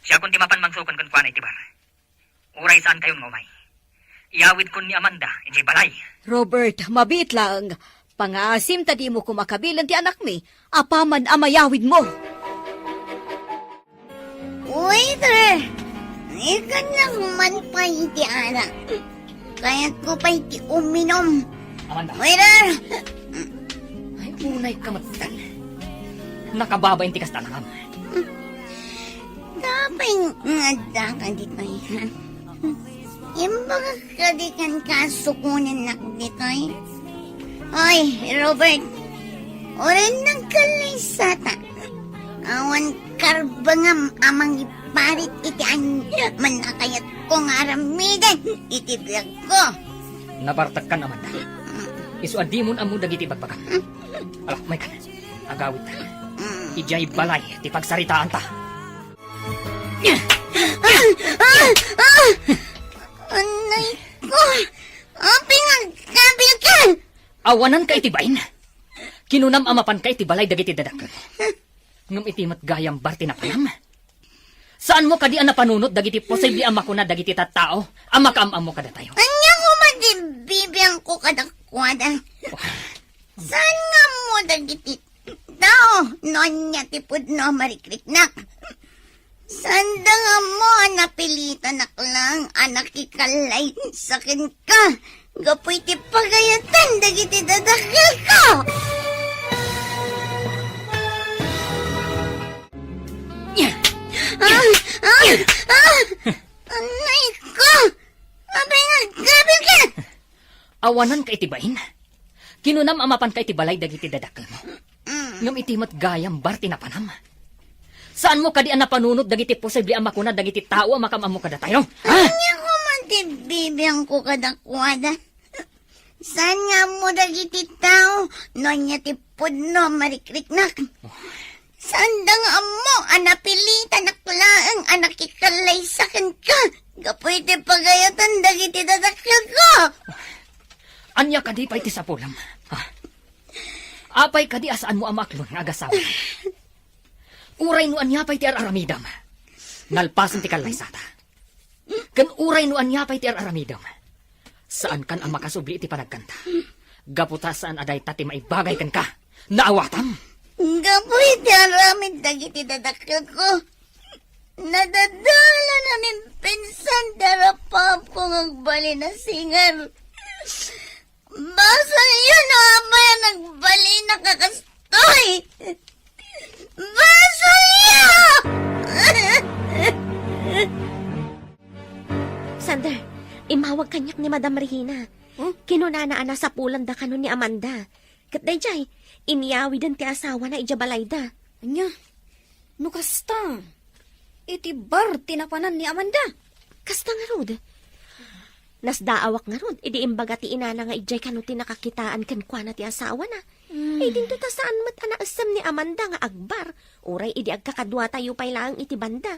Siakon ti mapan mangsukon kenkuana iti bar. Uray saankayon nga umay, iyawidkon ni Amanda idiay balay. Robert, mabiit laeng. Pangaasim ta dimo koma kabilen ti anakmi apaman a mayawidmo. Waiter! Ikannak man pay iti arak. Kayatko pay ti uminom. Amanda. Waiter! Ay, Unay ka met, Dan. Nakababain ti kasta, langam. Apay nga addaka ditoy, ha? Imbagak kadi kenka a sukonennak ditoy? Oy, Robert, uray nagkallaysata. Awan karbengam a mangiparit iti aniaman a kayatko nga aramiden iti biagko. Nabartekkan, Amanda. Isu a dimon ammo dagiti ibagbagam. Ala, maykan. Agawidta. Idiay balay ti pagsaritaanta. Ah! Ah! Ah! Anay ko! Apay nga agkabilka? Awananka iti bain. Kinunam a mapanka iti balay dagiti dadakkel. Ngem iti met gayam bar ti napanam. Saanmo kadi a napanunot dagiti posible a makuna dagiti tattao a makaam-ammo kadatayo? Ania koma ti bibiangko kadakuada? Saan nga ammo dagiti tao no ania ti pudno a marikriknak? Saanda nga ammo a napilitanak laeng a nakikallaysaka kenka gapu iti pagayatan dagiti dadakkelko. Ah! Ah! Ah! Anay ko! Apay nga agkabilka? Awananka iti bain. Kinunam a mapanka iti balay dagiti dadakkelmo. Mm. Ngem iti met gayam bar ti napanam. Saanmo kadi a napanunot dagiti posible a makuna dagiti tao a makaam-ammo kadatayo? Ha? Ania koma ti bibiangko kadakuada? Saan nga ammo dagiti tao no ania ti pudno a marikriknak? Saanda nga ammo a napilitanak laeng a nakikallaysaka kenka gapu iti pagayatan dagiti dadakkelko. Ania kadi pay ti sapulam? Ha? Apay kadi a saanmo a maaklon nga agasawa? Uray no ania pay ti ar-aramidam, nalpasen ti kallaysata. Ken uray no ania pay ti ar-aramidem, saankan a makasubli iti panagkanta. Gapu ta saan a dayta ti maibagay kenka. Naawatam? Gapu iti aramid dagiti dadakkelko, nadadalan a naminsan ti arapaapko nga agbalin a singer. Basolyo no apay a nagbalinnak a kastoy! Basolyo! Sander, immawag kaniak ni Madam Regina. Huh? Kinunana a nasapulanda kano ni Amanda. Ket daydiay, inyawiden ti asawana idiay balayda. Ania? No kasta, iti bar ti napanan ni Amanda. Kasta ngarud. Nasdaawak ngarud idi imbaga ti inana nga idiay kano ti nakakitaan kenkuana ti asawana. Hmm. Idinto ta saan met a naessem ni Amanda nga agbar, uray idi agkakaduatayo pay laeng iti banda.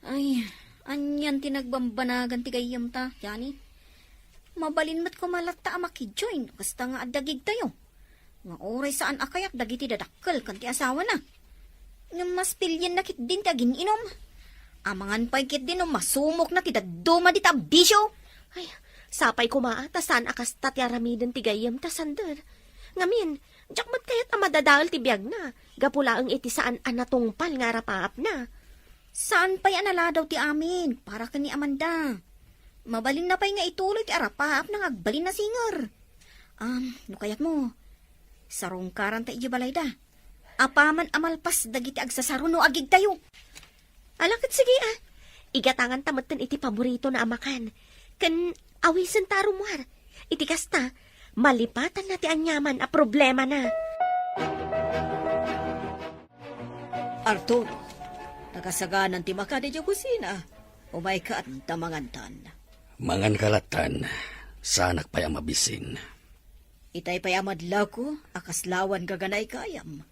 Ay, anian ti nagbambanagan ti gayyemta, Jani? Mabalin met koma latta a makijoin, kasta nga adda gigtayo. Nga uray saan a kayat dagiti dadakkel ken ti asawana. Ngem mas pilienna ketdin ti agin-inom. Amangan pay ketdin no masumokna ti dadduma dita a bisio. Ay, sapay koma a ta saan a kasta ti aramiden ti gayyemta, Sander. Ngamin, diak met kayat a madadael ti biagna, gapu laeng iti saan a natungpal nga arapaapna. Saan pay a naladaw ti amin para ken ni Amanda. Mabalinna pay nga ituloy ti arapaapna nga agbalin a singer. Am, no kayatmo, sarungkaranta idiay balayda. Apaman a malpas dagiti agsasaro no agigtayo. Ala ket sige a. Igatanganta metten iti paboritona a makan. Ken awisenta a rummuar. Iti kasta, malipatanna ti aniaman a problemana. Arturo, nakasaganan ti makadi idiay kusina. Umayka ta mangantan. Manganka lattan, saanak pay a mabisin. Itay pay a madlawko a kaslawan gaganay gayam.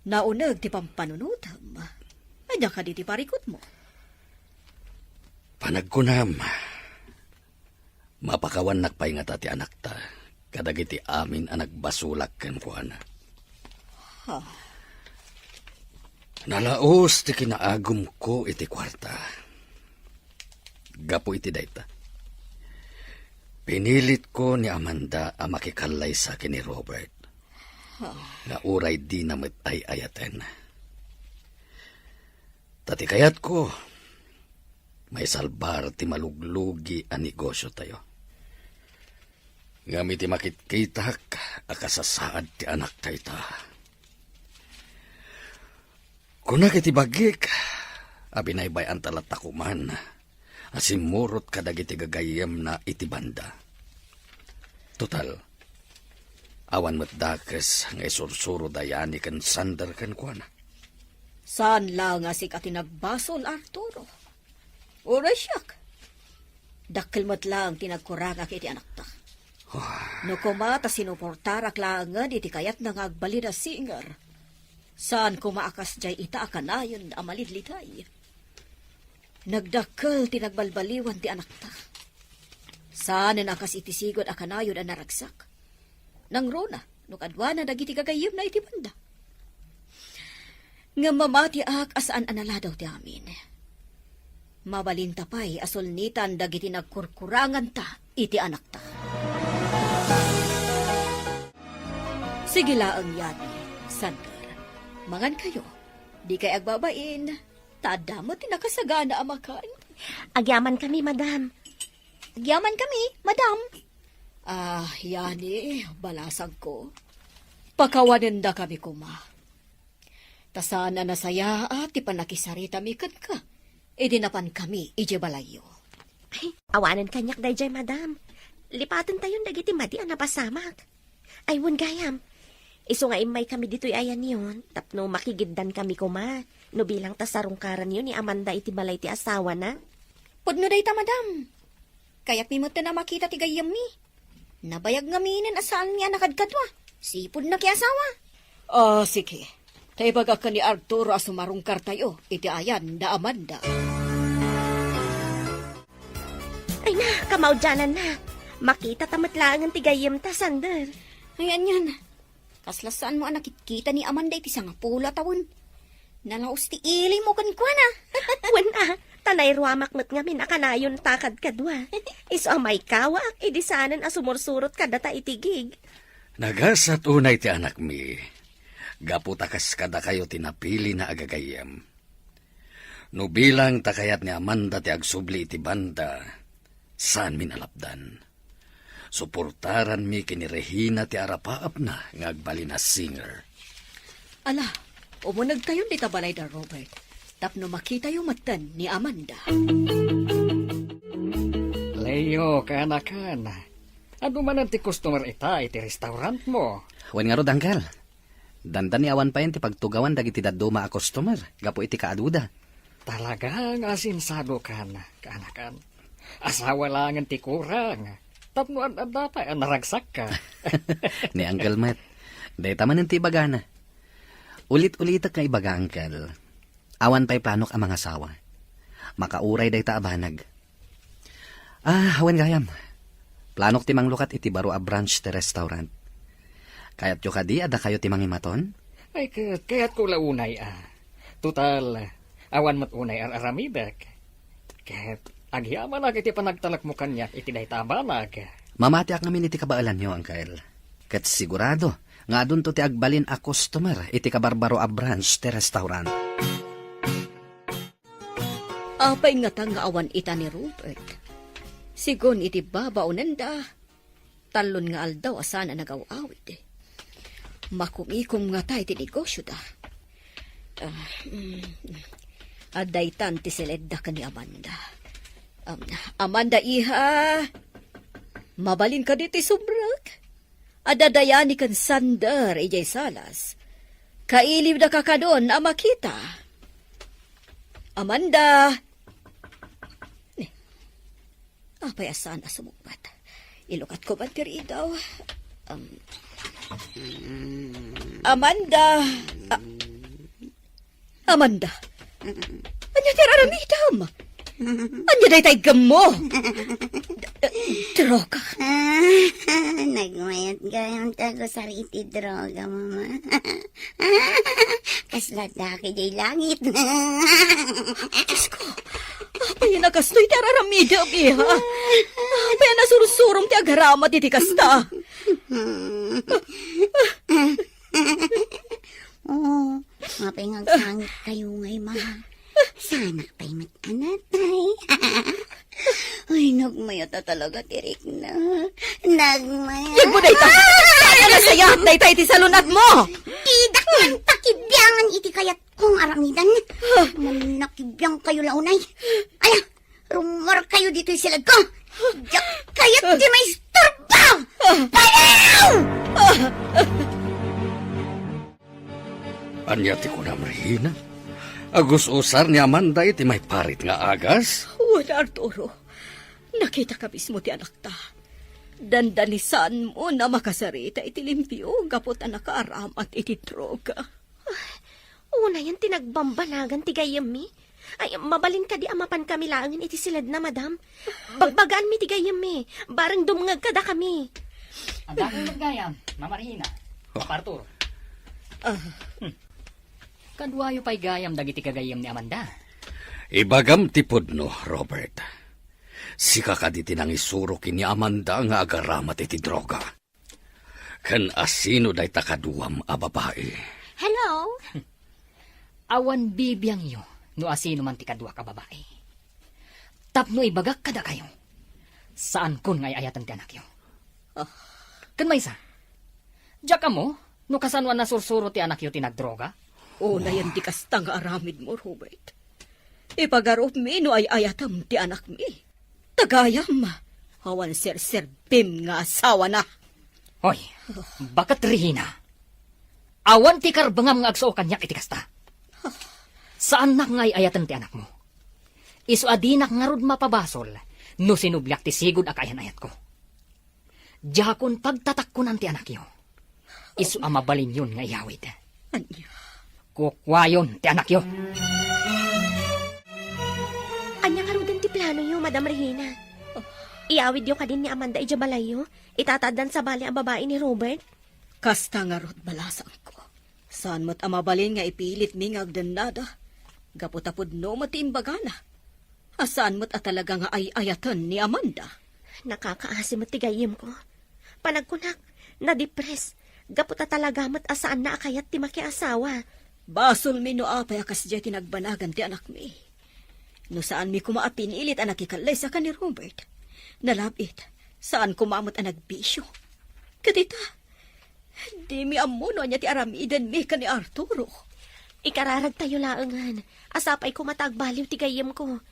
Nauneg ti pampanunotam. Ania kadi ti parikutmo? Panagkunam, mapakawannak pay ngata ti anakta kadagiti amin a nagbasolak kenkuana. Ha? Nalaos ti kinaagumko iti kuarta. Gapu iti dayta, pinilitko ni Amanda a makikallaysa ken ni Robert. Ha? Nga uray dina met ay-ayaten. Ta ti kayatko, maisalbar ti maluglugi a negosiotayo. Ngem iti makitkitak, a kasasaad ti anakta ita. Kunak iti bagik a binaybay-anta latta koman a simmurot kadagiti gagayyemna iti banda. Total, awan met dakes nga isursuro dayani ken Sander kenkuana. Saan la nga sika ti nagbasol, Arturo. Uray siak. Dakkel met laeng ti nagkurangak iti anakta. No koma ta sinuportarak laengen iti kayatna nga agbalin a singer, saan koma a kasdiay ita a kanayon a malidliday. Nagdakkel ti nagbalbaliwan ti anakta. Saanen a kas iti sigud a kanayon a naragsak. Nangruna no kaduana dagiti gagayyemna iti banda. Ngem mamatiak a saan a naladaw ti amin. Mabalinta pay a sulnitan dagiti nagkurkuranganta iti anakta. Sige laeng, Yani, Sander. Mangankayo. Dikay agbabain, ta adda met ti nakasagana a makan. Agyamankami, madam. Agyamankami, madam. Ah, Yani, balasangko. Pakawanendakami koma. Ta saan a nasayaat ti pannakisaritami kenka idi napankami idiay balayyo. Ay, awanen kaniak daydiay, madam. Lipatentayon dagiti madi a napasamak. Ay, wen gayam. Isu nga immaykami ditoy a yanion tapno makigiddankami koma no bilang ta sarungkaranyo ni Amanda iti balay ti asawana. Pudno dayta, madam. Kayatmi metten a makita ti gayyemmi. Nabayag ngaminen a saanmi a nakadkadua. Sipud nakiasawa. Ah, sige. Ta ibagak ken ni Arturo a sumarungkartayo iti ayan da Amanda. Ay na, kamaudiananna. Makitata met laengen ti gayyemta, Sander. Ay, anian. Kasla saanmo a nakitkita ni Amanda iti sangapulo a tawen. Nalaus ti ilimo kenkuana. Wen a, ta nairuamak met ngamin a kanayonta kadkadua. Isu a maikawak idi saanen a sumursurot kadata iti gig. Nagasat unay ti anakmi, gapu ta kas kadakayo ti napilina a gagayyem. No bilang ta kayat ni Amanda ti agsubli iti banda, saanmin a lapdan. Suportaranmi ken ni Regina ti arapaapna nga agbalin a singer. Ala, umunegtayon dita balay da Robert, tapno makitayo metten ni Amanda. Leo, kaanakan, adu manen ti customer ita iti restaurantmo? Wen ngarud, Uncle. Dandani awan payen ti pagtugawan dagiti dadduma a customer gapu iti kaaduda. Talaga nga asinsadokan, kaanakan. Asawa laengen ti kurang. Tapno ad-adda pay a naragsakka. Ni Uncle met, dayta manen ti ibagana. Ulit-ulitek nga ibaga, Uncle. Awan pay planok a mangasawa. Makauray dayta a banag. Ah, wen gayam. Planok ti manglukat iti baro a branch ti restaurant. Kayatyo kadi a dakayo ti mangimaton? Ay, ket kayatko la unay a. Total, awan met unay ar-aramidek. Ket agyamanak iti panagtalekmo kaniak iti dayta a banag. Mamatiak ngamin iti kabaelanyo, Uncle. Ket sigurado nga adunto ti agbalin a customer iti kabarbaro a branch ti restaurant. Apay ngata nga awan ita ni Robert? Sigun iti babaonenda, tallon nga aldaw a saan a nagaw-awid. Makumikom ngata iti negosioda. Ah, mm, adda itan ti siledda ken ni Amanda. Um, Amanda, iha, mabalin kadi ti subrek? Adda dayani ken Sander idiay salas. Kailiwda kakadon a makita. Amanda! Ni, apay a saan a sumungbat? Ilukatko man ti ridaw. Um, Amanda! A-, Amanda, ania ti ar-aramidem? Ania dayta iggemmo? D-, d-, droga. Ah, nagmayat gayam ti agusar iti droga, Mama. Kasla dake diay langit. Diyos ko, apay a kastoy ti ar-aramidem, iha? Apay a nasursurom ti agaramid iti kasta? Oo, apay nga agsangit kayo ngay, ma. Sanak pay met a natay. Ay, nagmayat a talaga ti rikna. Nagmayat. Yagmo dayta. Ay, ano, Ket dayta iti salun-atmo. Didak man pakibiangan iti kayatko nga aramiden. Manakibiangkayo la unay. Ala, rummuarkayo ditoy siledko. Diak kayat ti maistorbo. Panaw! Ania ti kunam, Regina? Agus-usar ni Amanda iti maiparit nga agas? Wen, Arturo. Nakitaka mismo ti anakta. Dandani saanmo a makasarita iti limpio gapu ta nakaaramat iti droga. Unayen ti nagbambanagan ti gayyemmi. Ay, mabalin kadi a mapankami laengen iti siledna, madam? Bagbagaanmi ti gayyemmi. Bareng dumngeg kadakami. Adda kami met gayam, Mama Regina, Papa Arturo. Ah. Hmm. Kaduayo pay gayam dagiti gagayyem ni Amanda. Ibagam ti pudno, Robert. Sika kadi ti nangisuro ken ni Amanda nga agaramat iti droga? Ken asino dayta kaduam a babai? Hello? Awan bibiangyo no asino man ti kaduak a babai. Tapno ibagak kadakayo, saankon nga ay-ayaten ti anakyo. Ah. Ken maysa, diak ammo no kasano a nasursuro ti anakyo ti nagdroga? Unayen ti kasta nga aramidmo, Robert. Ipagarupmi no ay-ayatem ti anakmi. Ta gayam, awan serserbim nga asawana. Hoy, baket Regina. Awan ti karbengam nga agsao kaniak iti kasta. Saannak nga ay-ayaten ti anakmo. Isu a dinak ngarud mapabasol no sinubliak ti sigud a kaayan-ayatko. Diakon pagtatakkonan ti anakyo. Isu a mabalinyon nga iyawid. Ania? Kukuayon ti anakyo. Ania ngaruden ti planoyo, Madam Regina? Iyawidyo kadin ni Amanda idiay balayyo? Ita ta addan sabali a babai ni Robert? Kasta ngarud, balasangko. Saan met a mabalin nga ipilitmi nga agdennada. Gapu ta pudno met ti imbagana. A saan met a talaga nga ay-ayaten ni Amanda. Nakakaasi met ti gayyemko. Panagkunak, nadipres. Gapu ta talaga met a saanna a kayat ti makiasawa. Basolmi no apay a kasdiay ti nagbanagan ti anakmi. No saanmi koma a pinilit a nakikallaysa ken ni Robert, nalab-it, saan koma met a nagbisio. Ket ita, dimi ammo no ania ti aramidenmi ken ni Arturo. Ikararagtayo laengen a sapay koma ta agbaliw ti gayyemko.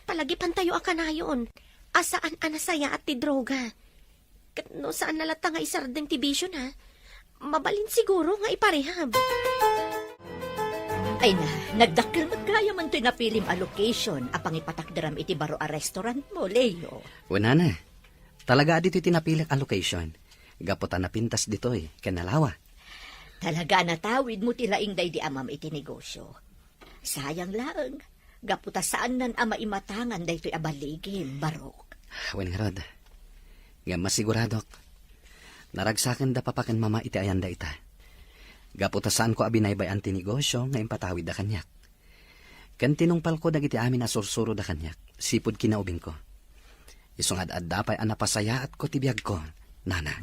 Palagipantayo a kanayon a saan a nasayaat ti droga. Ket no saanna latta nga isardeng ti bisiona, mabalin siguro nga iparehab. Ay na, nagdakkel met gayam toy napilim a location a pangipatakderam iti baro a restaurantmo, Leo. Wen a, talaga a ditoy ti napilik a location. Gapu ta napintas ditoy, ken nalawa. Talaga a natawidmo ti laing daydi amam iti negosio. Sayang laeng, gapu ta saannan a maimatangan daytoy a baligim, Barok. Wen ngarud, ngem masiguradok, naragsakenda papa ken mama iti ayanda ita. Gapu ta saanko a binaybay-an ti negosio nga impatawidda kaniak. Ken tinungpalko dagiti amin a sursuroda kaniak, sipud kinaubingko. Isu nga ad-adda pay a napasayaatko ti biagko, nana.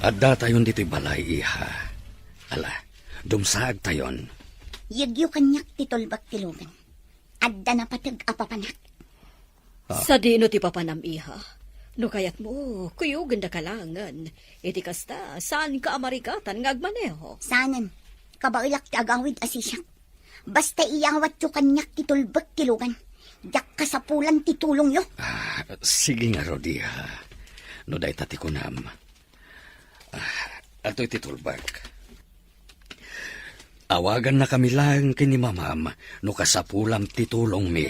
Addatayon ditoy balay, iha. Ala, dumsaagtayon. Yegyo kaniak ti tulbek ti lugan. Adda napateg a papanak. Ah. Sadino ti papanam, iha? No kayatmo, kuyogenda ka laengen. Iti kasta, saanka a marikatan nga agmaneho. Saanen. Kabaelak ti agawid a sisiak. Basta iyawatyo kaniak ti tulbek ti lugan. Diak kasapulan ti tulongyo. Ah, sige ngarud, iha. No dayta ti kunam. Ah, adtoy ti tulbek. Awagannakami laeng ken ni mamam no kasapulam ti tulongmi.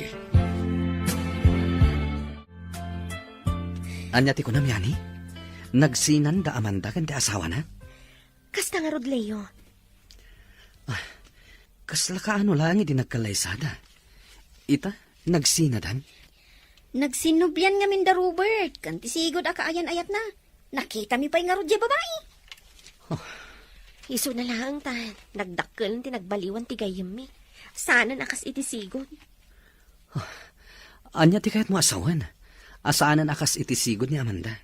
Ania ti kunam, Yani? Nagsinanda a mandagan ti asawana? Kasta ngarud, Leo. Ah, kasla kaano laeng idi nagkallaysada? Ita, nagsinadan? Nagsinnublian ngamin da Robert, ken ti sigud a kaayan-ayatna. Nakitami pay ngarud diay babai. Oh. Isuna laeng ta nagdakkel ti nagbaliwan ti gayyemmi. Saanen a kas iti sigud. Oh. Ania ti kayatmo a sawen? A saanen a kas iti sigud ni Amanda.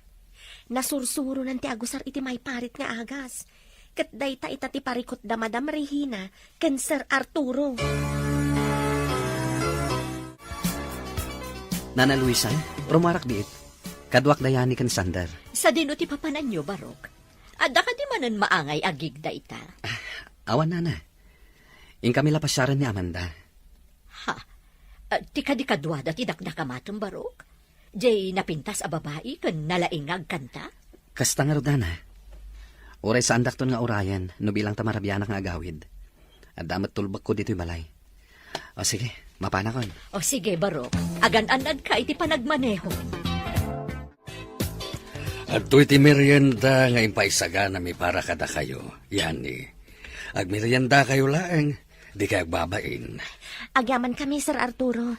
Nasursuronan ti agusar iti maiparit nga agas. Ket dayta ita ti parikutda Madam Regina ken Sir Arturo. Nana Luisa, rumarak biit. Kaduak da Yani ken Sander. Sadino ti papananyo, Barok? Adda kadi manen maangay a gig dayta? Awan, nana. Inkami la pasiaren ni Amanda. Ha? Ah, ti kadi kaduada ti dakdakamatem, Barok? Jay napintas a babai ken nalaing nga agkanta? Kasta ngarud, nana. Uray saandakton nga urayen no bilangta marabianak nga agawid. Adda met tulbekko ditoy balay. O sige, mapanakon. O sige, Barok. Agan-annadka iti panagmaneho. Adtoy ti merienda nga impaisaganami para kadakayo, Yani. Agmeriendakayo laeng, dikay agbabain. Agyamankami, Sir Arturo.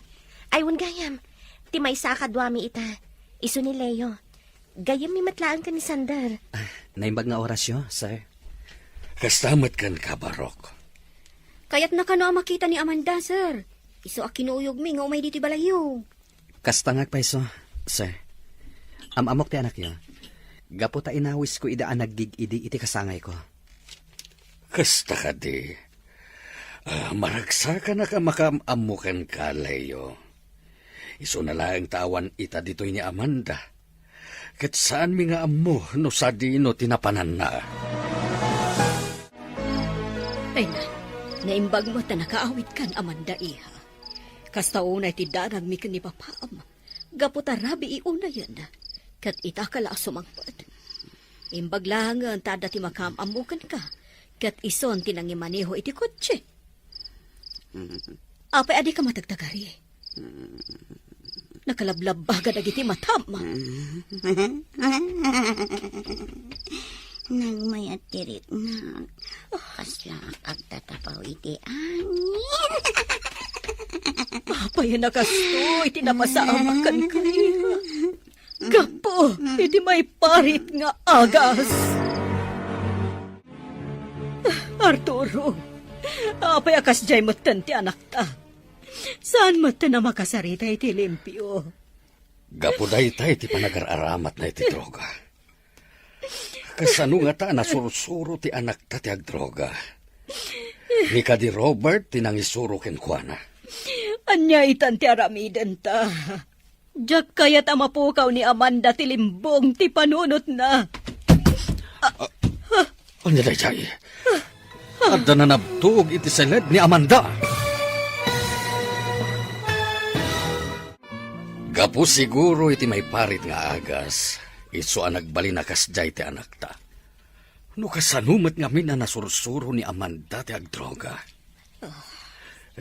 Ay, wen gayam. Ti maysa a kaduami ita. Isu ni Leo. Gayyemmi met laeng ken ni Sander. Ah, naimbag nga orasyo, sir. Kasta met kenka, Barok. Kayatna kano a makita ni Amanda, sir. Isu a kinuyogmi nga umay ditoy balayyo. Kasta nga agpayso, sir. Am-ammok ti anakyo. Gapu ta inawisko ida a naggig-idi iti kasangayko. Kasta kadi. Ah, maragsakanak a makaam-ammo kenka, Leo. Isuna laeng ta awan ita ditoy ni Amanda. Ket saanmi nga ammo no sadino ti napananna. Ay na, naimbag met ta nakaawidkan, Amanda, iha. Kasta unay ti danagmi ken ni papam. Gapu ta rabii unayen, ket ita kala a sumangpet. Imbag laengen ta adda ti makaam-ammo kenka, ket isun ti nangimaneho iti kotse. Apay a dika matagtagari? Nakalablabbaga dagiti matam. Nagmayat ti riknak. Kasla agtatapaw iti angin. Apay a nakastoy ti napasamak kenka, iha? Gapu iti maiparit nga agas. Arturo, apay a kasdiay metten ti anakta? Saan metten a makasarita iti limpio? Gapu dayta iti panagar-aramatna iti droga. Kasano ngata a nasursuro ti anakta ti agdroga? Ni kadi Robert ti nangisuro kenkuana. Ania itan ti aramidenta? Diak kayat a mapukaw ni Amanda ti limbong ti panunotna. Ania daydiay? Adda nanabtog iti seled ni Amanda. Gapu siguro iti maiparit nga agas, isu a nagbalin a kasdiay ti anakta. No kasano met ngamin a nasursuro ni Amanda ti agdroga?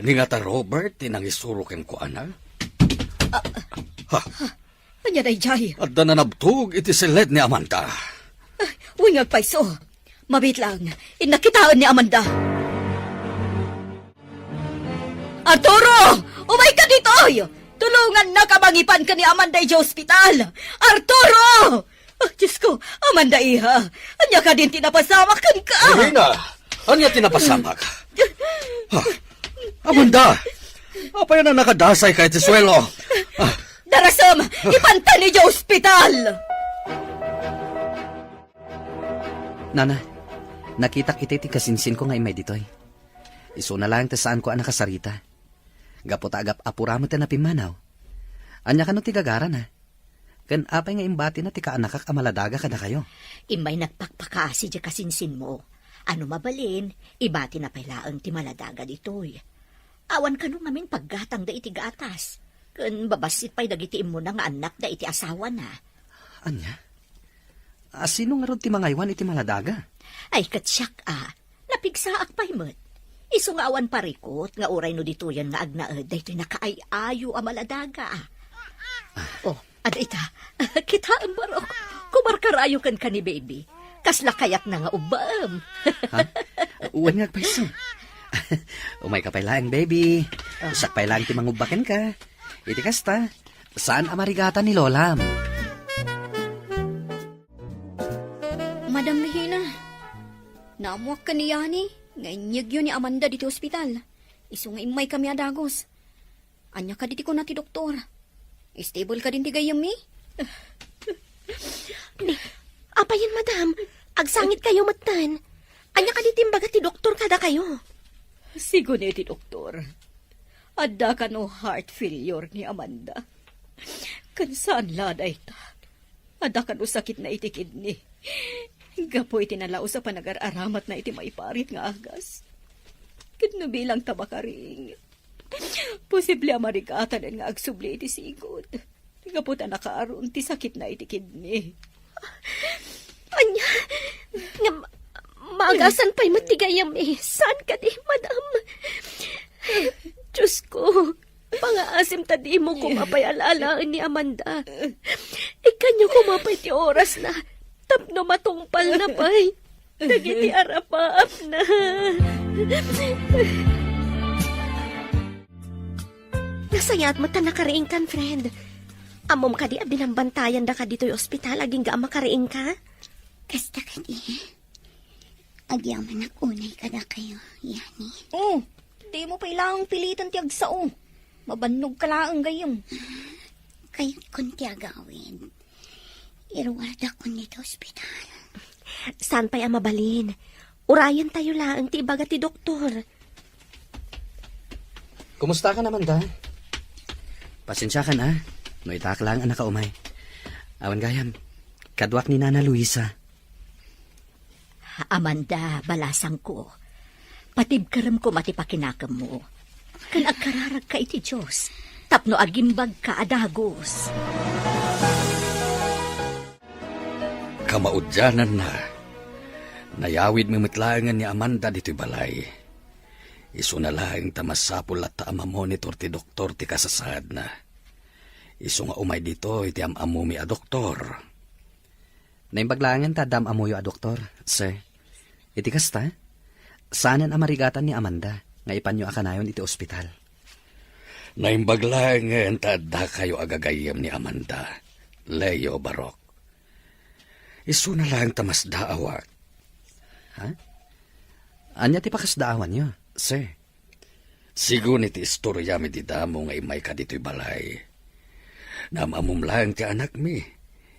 Ni ngata Robert ti nangisuro kenkuana? Ha? Ania daydiay? Adda nanabtog iti seled ni Amanda. Wen nga agpayso. Mabiit lang, innak kitaen ni Amanda. Arturo! Umayka ditoy! Tulongannaka a mangipan ken ni Amanda idiay ospital! Arturo! Ah, Diosko, Amanda, iha. Ania kadin ti napasamak kenka? Irina, ania ti napasamak? Ha? Amanda! Apay a nakadasayka iti suelo? Ah. Darasem! Ipanta idiay ospital! Nana, nakitak iti ti kasinsinko nga immay ditoy. Isuna laeng ti saanko a nakasarita. Gapu ta agap-apura met ti napimmanaw. Ania kano ti gagarana? Ken apay nga imbatina ti kaanakak a maladaga kadakayo? Immay nagpakpakaasi diay kasinsinmo. Ano mabalin, ibatina pay laeng ti maladaga ditoy. Awan kano ngamin paggatangda iti gatas. Ken babassit pay dagiti immuna nga annakda iti asawana. Ania? A, sino ngarud ti mangaywan iti maladaga? Ay, ket siak a, napigsaak pay met. Isu nga awan parikut nga uray no ditoyen nga agnaed daytoy nakaay-ayo a maladaga. Oh, ada ita. Kitaem, Barok. Kumarkarayo kenka ni baby. Kasla kayatna nga ubbaem. Ha? Wen nga agpayso. Umayka pay laeng, baby. Siak pay laeng ti mangubba kenka. Iti kasta, saan a marigatan ni lolam. Madam Regina, naammoak ken ni Yani nga inyegyo ni Amanda ditoy ospital. Isu nga immaykami a dagus. Ania kadi ti kuna ti doktor? Stable kadin ti gayyemmi? Ni, apayen, madam? Agsangitkayo metten. Ania kadi ti imbaga ti doktor kadakayo? Sigun iti doktor, adda kano heart failure ni Amanda. Ken saan la dayta. Adda kano sakitna iti kidney. Gapu iti nalaus a panagar-aramatna iti maiparit nga agas. Ket no bilang ta makaring, posible a marigatanen nga agsubli iti sigud. Gapu ta nakaaron ti sakitna iti kidney. Ania? Nga ma-, maagasan pay met ti gayyem, eh. Saan kadi, madam? Diyos ko, pangaasim ta dimo koma pay alaalaen ni Amanda. Ikkanyo koma pay ti orasna tapno matungpalna pay dagiti arapaapna. Nasayaat met ta nakariingkan, friend. Ammom kadi a binambantayan daka ditoy ospital agingga a makariingka? Kasta kadi. Agyamanak unay kadakayo, Yani. Oh, dimo pay laeng piliten ti agsao. Mabannogka laeng gayyem. Kayatkon ti agawid. Iruardakon ditoy ospital. Saan pay a mabalin? Urayentayo laeng ti ibaga ti doktor. Kumustakan, Amanda? Pasensiakan, a, no itaak laeng a nakaumay. Awan gayam, kaduak ni Nana Luisa. Amanda, balasangko, patibkerem koma ti pakinakemmo, ken agkararagka iti Dios tapno agimbagka a dagus. Kamaudiananna, nayawidmi met laengen ni Amanda ditoy balay. Isuna laeng ta masapul latta a mamonitor ti doktor ti kasasaadna. Isu nga umay ditoy ti am-ammomi a doktor. Naimbag laengen ta adda am-ammoyo a doktor, sir. Iti kasta, saanen a marigatan ni Amanda nga ipanyo a kanayon iti ospital. Naimbag laengen ta addakayo a gagayyem ni Amanda, Leo, Barok. Isuna laeng ta masdaawak. Ha? Ania ti pakasdaawanyo, sir? Sigun iti istoriami di damo nga immayka ditoy balay, naam-ammom laeng ti anakmi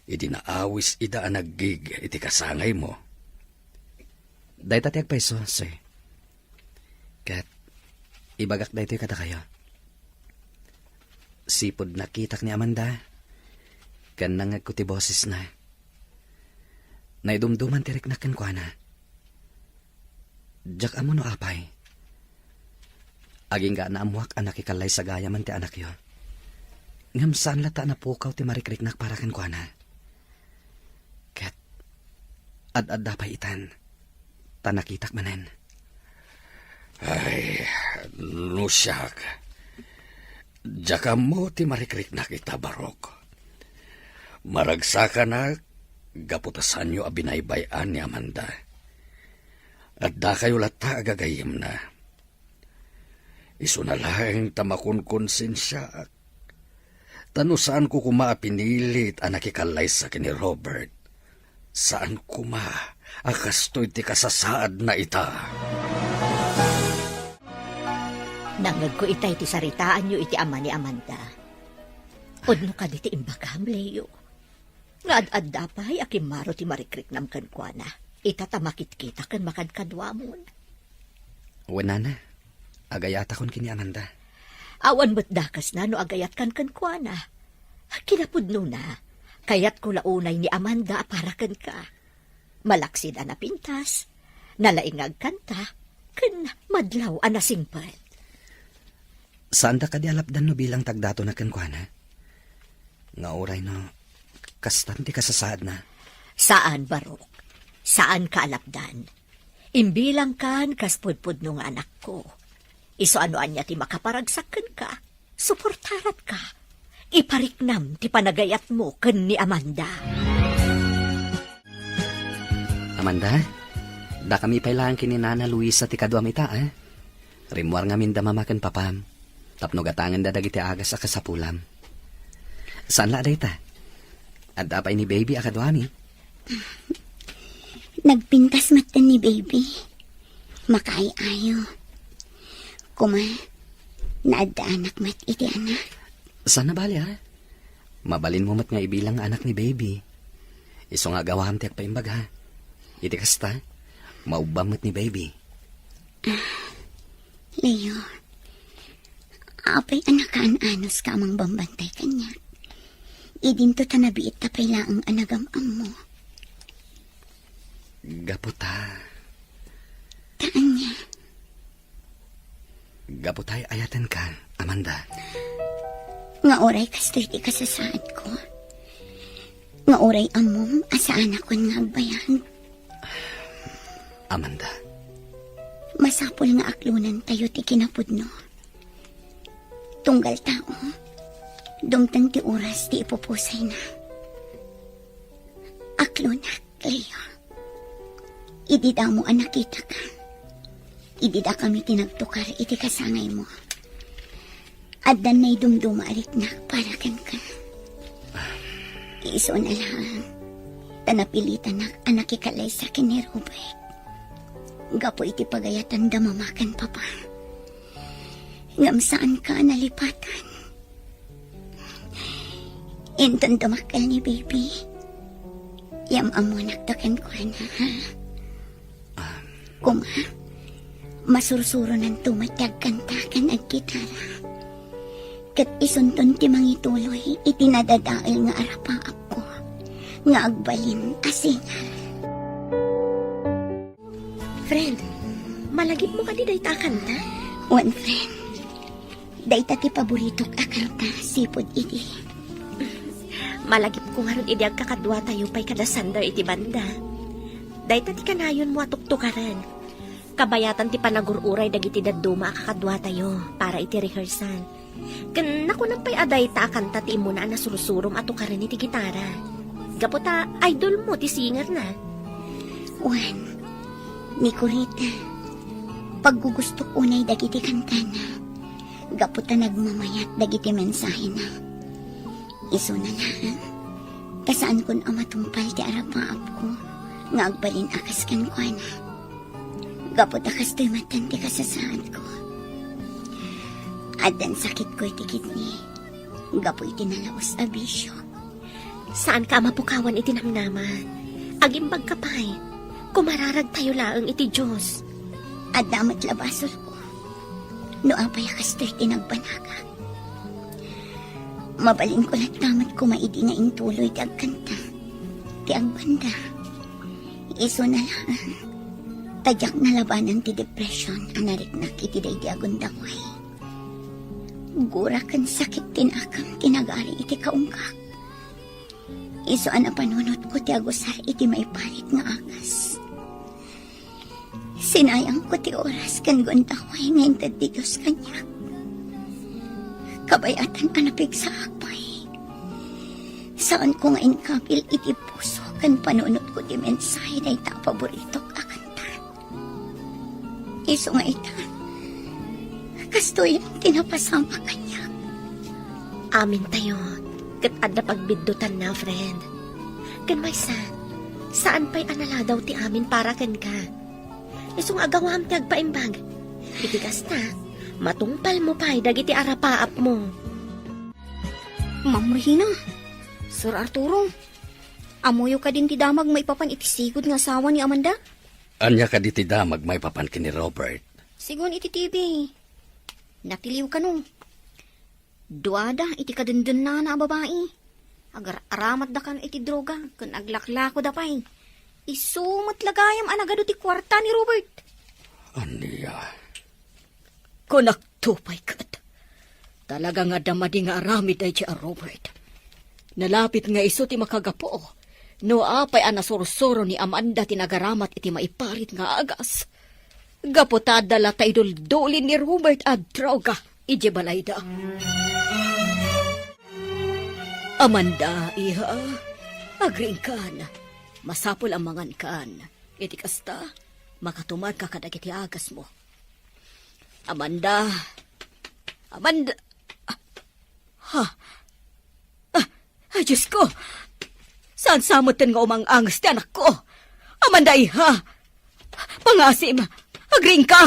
idi naawis ida a naggig iti kasangaymo. Dayta ti agpayso, sir. Ket ibagak daytoy kadakayo. Sipud nakitak ni Amanda, ken nangngegko ti bosesna. Naidumduman ti riknak kenkuana. Diak ammo no apay. Agingga naammoak a nakikallaysa gayamen ti anakyo. Ngem saan latta a napukaw ti marikriknak para kenkuana. Ket ad-adda pay itan, ta nakitak manen. Ay, no siak, diak ammo ti marikriknak ita, Barok. Maragsakanak gapu ta saanyo a binaybay-an ni Amanda. Addakayo latta a gagayyemna. Isuna laeng ta makonkonsensiaak. Ta no saanko koma a pinilit a nakikallaysa ken ni Robert, saan koma a kastoy ti kasasaadna ita. Nangngegko itay ti saritaanyo iti ama ni Amanda. Pudno kadi ti imbagam, Leo, nga ad-adda pay a kimmaro ti marikriknam kenkuana, ita ta makitkita ken makadkaduamon. Wen, nana, agayatakon ken ni Amanda. Awan met dakesna no agayatkan kenkuana. Kinapudnona, kayatko la unay ni Amanda a para kenka. Malaksid a napintas, nalaing nga agkanta, ken madlaw a nasingpet. Saanda kadi a lapdan no bilang ti agdatona kenkuana? Nga uray no, kastan ti kasasaadna? Saan, Barok. Saanka a lapdan. Imbilangkan kas pudpudno nga anakko. Isu a no ania ti makaparagsak kenka, suportaratka. Ipariknam ti panagayatmo ken ni Amanda. Amanda, dakami pay laeng ken ni Nana Luisa ti kaduam ita, a? Rimmuar ngamin da mama ken papam, tapno gatangenda dagiti agas a kasapulam. Saan la a dayta? Adda pay ni Baby a kaduami? Nagpintas metten ni Baby. Makaay-ayo. Koma, naaddaanak met iti anak. Saan a bali, a? Mabalinmo met nga ibilang nga anak ni Baby. Isu nga agawam ti agpaimbag, a? Iti kasta, maubbam met ni Baby. Ah, Leo, apay a nakaan-anuska a mangbambantay kaniak? Idinto ta nabiit ta pay laeng a nagam-ammo. Gapu ta. Ta ania? Gapu ta ay-ayatenka, Amanda. Nga uray kastoy ti kasasaadko. Nga uray ammom a saanakon nga agbayag. Amanda. Masapul nga aklonentayo ti kinapudno. Tunggal tao, dumteng ti oras ti ipupusayna. Aklonak, Cleo. Idi damo a nakitaka, idi dakami ti nagtukar iti kasangaymo, addan naidumduma a riknak para kenka. Isuna laeng ta napilitanak a nakikalaysa ken ni Robert gapu iti pagayatanda mama ken papa. Ngem saanka a nalipatan. Inton dumakkel ni baby, yam-ammonakto kenkuana, ha? Koma, masursuronanto met ti agkanta ken aggitara. Ket isunton ti mangituloy iti nadadael nga arapaapko nga agbalin a singer. Friend, malagipmo kadi dayta a kanta? Wen, friend. Dayta ti paboritok a kanta, sipud idi. Malagipko ngarud idi agkakaduatayo pay kada Sander iti banda. Dayta ti kanayonmo a tuktukaren. Kabayatan ti panagur-uray dagiti dadduma a kakaduatayo para iti rehearsal. Ken nakunak pay a dayta a kanta ti immuna a nasursurom a tukaren iti gitara. Gapu ta idolmo ti singerna. Wen, ni Corita, paggugustok unay dagiti kantana. Gapu ta nagmamayat dagiti mensahena. Isuna laeng, ta saankon a matungpal ti arapaapko nga agbalin a kas kenkuana. Gapu ta kastoy met ti kasasaadko. Addan sakitko iti kidney gapu iti nalaus a bisio. Saanka a mapukawan iti namnama. Agimbagka pay. Kumararagtayo laeng iti Dios. Adda met la basolko no apay a kastoy ti nagbanagak. Mabalinko latta met koma idi nga intuloy ti agkanta, ti agbanda. Isuna laeng, ta diak nalabanan ti depression a nariknak iti daydi a gundaway. Gura ken sakit ti nakem ti nagari iti kaungkak. Isu a napanunotko ti agusar iti maiparit nga agas. Sinayangko ti oras ken gundaway nga inted ti Dios kaniak. Kabayatan a napigsaak pay. Saanko nga inkabil iti puso ken panunotko ti mensahe dayta a paboritok a kanta. Isu nga ita, kastoy ti napasamak kaniak. Amintayo, ket adda pagbiddutanna, friend. Ken maysa, saan pay a naladaw ti amin para kenka. Isu nga agawam ti agpaimbag. Iti kasta, matungpalmo pay dagiti arapaapmo. Ma'am Regina, Sir Arturo, ammoyo kadin ti damag maipapan iti sigud nga asawa ni Amanda? Ania kadi ti damag maipapan ken ni Robert? Sigun iti T V, natiliw kano. Duada iti kadendennana a babai. Agar-aramatda kano iti droga ken aglaklakoda pay. Isu met la gayam a nagadu ti kuarta ni Robert. Ania? Kunakto pay ket, talaga nga adda madi nga aramid daydiay a Robert. Nalapit nga isu ti makagapu no apay a nasursuro ni Amanda ti nagaramat iti maiparit nga agas. Gapu ta adda la ta iduldulin ni Robert a droga idiay balayda. Amanda, iha, agriingkan. Masapul a mangankan. Iti kasta, makatumadka kadagiti agasmo. Amanda. Amanda. Ah, ha? Ah, ay, Diyos ko! Saan sa metten nga umang-anges ti anakko? Amanda, iha! Pangasim! Agriingka!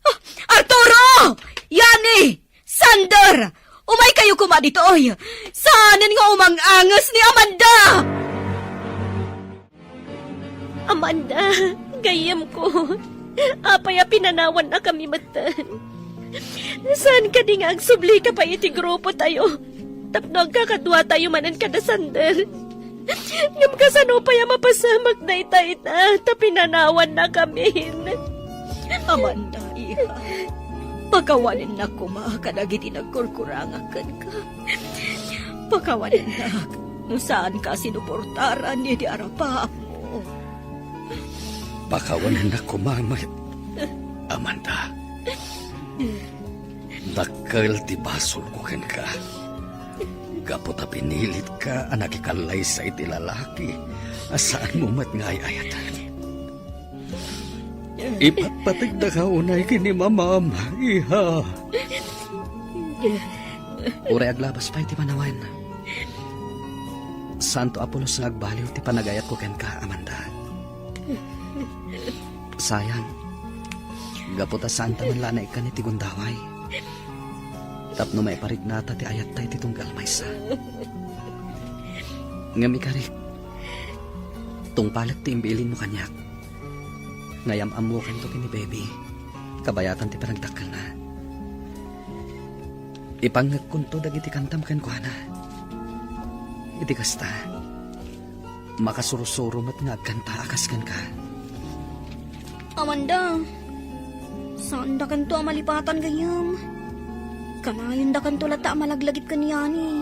Ah, Arturo! Yani! Sander! Umaykayo koma ditoy! Saanen nga umang-anges ni Amanda! Amanda, gayyemko. Apay a pinanawannakami metten? Saan kadi nga agsublika pay iti grupotayo? Tapno agkakaduatayo manen kada Sander. Ngem kasano pay a mapasamak dayta ita, ta pinanawannakamin? Amanda, iha, pakawanennak koma kadagiti nagkurkurangak kenka. Pakawanennak no saanka a sinuportaran idi arapaapmo. Pakawanennak koma met, Amanda. Dakkel ti basolko kenka. Gapu ta pinilitka a nakikallaysa iti lalaki a saanmo met nga ay-ayaten. Ipatpategdaka unay ken ni mamam, iha. Uray aglabas pay ti panawen, saanto a pulos nga agbaliw ti panagayatko kenka, Amanda. Sayang, gapu ta saanta man la a naikkan iti gundaway tapno maipariknata ti ayatta iti tunggal maysa. Ngem ikarik, tungpalek ti imbilinmo kaniak. Nga yam-ammokanto ken ni Baby, kabayatan ti panagdakkelna. Ipangngegkonto dagiti kantam kenkuana. Iti kasta, makasursuro met nga agkanta a kas kenka. Amanda, saandakanto a malipatan gayyem. Kanayon dakanto latta a malaglagip ken ni Yani.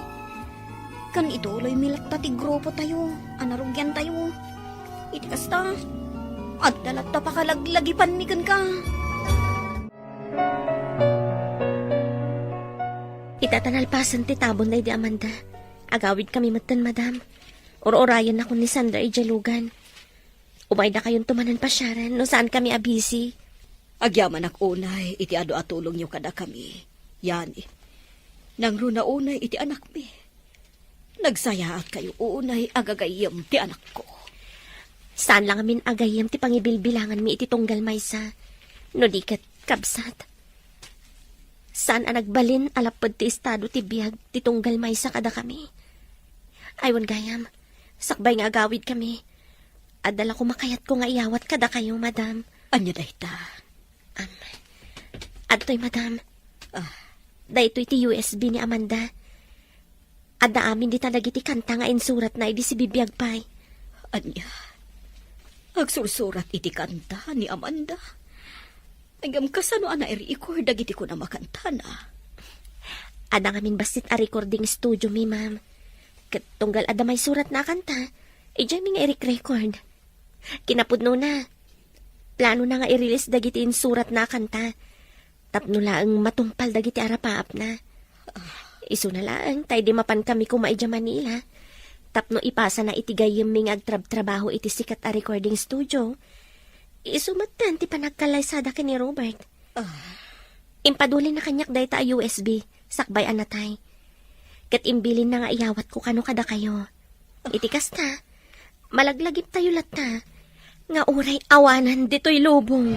Ken ituloymi latta ti grupotayo a narugiantayo. Iti kasta, adda latta pakalaglagipanmi kenka. Ita ta nalpasen ti tabon daydi Amanda, agawidkami metten, madam. Ur-urayennakon ni Sandra idiay lugan. Umaydakayonto manen pasiaren no saankami a busy. Agyamanak unay iti adu a tulongyo kadakami, Yani. Nangruna unay iti anakmi. Nagsayaatkayo unay a gagayyem ti anakko. Saan la ngamin a gayyem ti pangibilbilanganmi iti tunggal maysa, no di ket kabsat. Saan a nagbalin a lapped ti estado ti biag ti tunggal maysa kadakami. Ay, wen gayam, sakbay nga agawidkami, adda la koma kayatko nga iyawat kadakayo, madam. Ania dayta? Am, adtoy, madam. Ah. Daytoy ti U S B ni Amanda. Adda amin dita dagiti kanta nga insuratna idi sibibiag pay. Ania? Agsursurat iti kanta ni Amanda? Ngem kasano a nai-record dagiti kunam a kantana? Adda ngamin bassit a recording studio mi, ma'am. Ket tunggal adda maisuratna a kanta, idiaymi nga irik-record. Kinapudnona, planona nga i-release dagiti insuratna a kanta tapno laeng matungpal dagiti arapaapna. Isuna laeng ta idi mapankami koma idiay Manila tapno ipasana iti gayyemmi nga agtrabtrabaho iti sikat a recording studio, isu metten ti panagkallaysada ken ni Robert. Ah. Impadulinna kaniak dayta a U S B sakbay a natay. Ket imbilinna nga iyawatko kano kadakayo. Iti kasta, malaglagiptayo latta nga uray awanan ditoy lubong.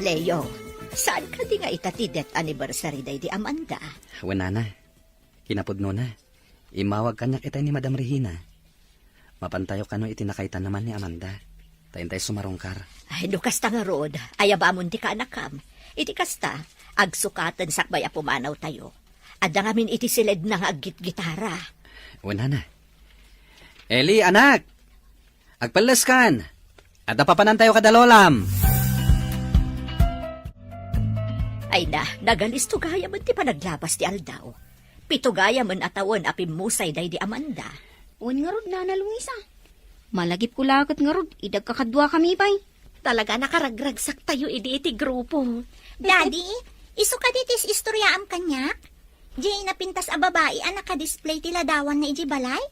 Leo, saan kadi nga ita ti death anniversary daydi Amanda? Wen, nana. Kinapudnona, immawag kaniak itay ni Madam Regina. Mapantayo kano iti nakaitan man ni Amanda. Ta intay sumarungkar. Ay, no kasta ngarud, ayabamon ti kaanakam. Iti kasta, agsukaten sakbay a pumanawtayo. Adda ngamin iti siledna nga aggitgitara. Wen, nana. Eli, anak! Agpelleskan! Adda papanantayo kada lolam! Ay na, nagalisto gayamen ti panaglabas ti aldaw. Pito gayamen a tawen a pimmusay daydi Amanda. Wen ngarud, Nana Luisa. Malagipko la ket ngarud, idi agkakaduakami pay. Talaga a nakaragragsaktayo idi iti grupo. Daddy, isu kadi ti is-istoryaam kaniak? Diay napintas a babai a nakadisplay ti ladawanna idiay balay?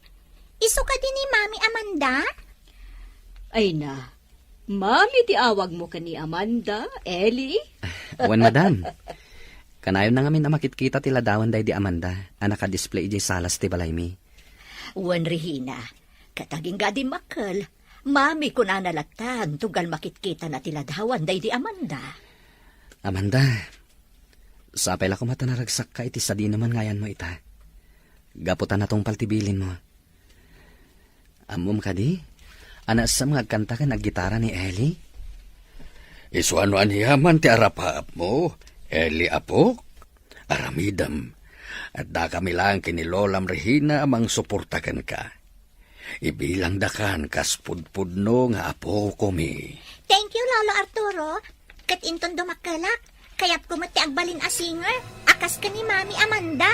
Isu kadi ni Mami Amanda? Ay na, Mami ti awagmo ken ni Amanda, Eli? Wen, madam. Kanayon na ngamin a makitkita ti ladawan daydi Amanda a nakadisplay idiay salas ti balaymi. Wen, Regina, ket agingga a dimmakkel, Mami, kunana latta, tunggal makitkitana ti ladawan daydi Amanda. Amanda, sapay la koma ta naragsakka iti sadinoman nga ayanmo ita. Gapu ta natungpal ti bilinmo. Ammom kadi, a naessam nga agkanta ken aggitara ni Eli? Isuano aniaman ti arapaapmo, Eli apok? Aramidem. Addakami laeng ken ni Lolam Regina a mangsuporta kenka. Ibilangdakan kas pudpudno nga apokomi. Thank you, Lolo Arturo. Ket inton dumakkelak, kayatko met ti agbalin a singer, a kas ken ni Mami Amanda.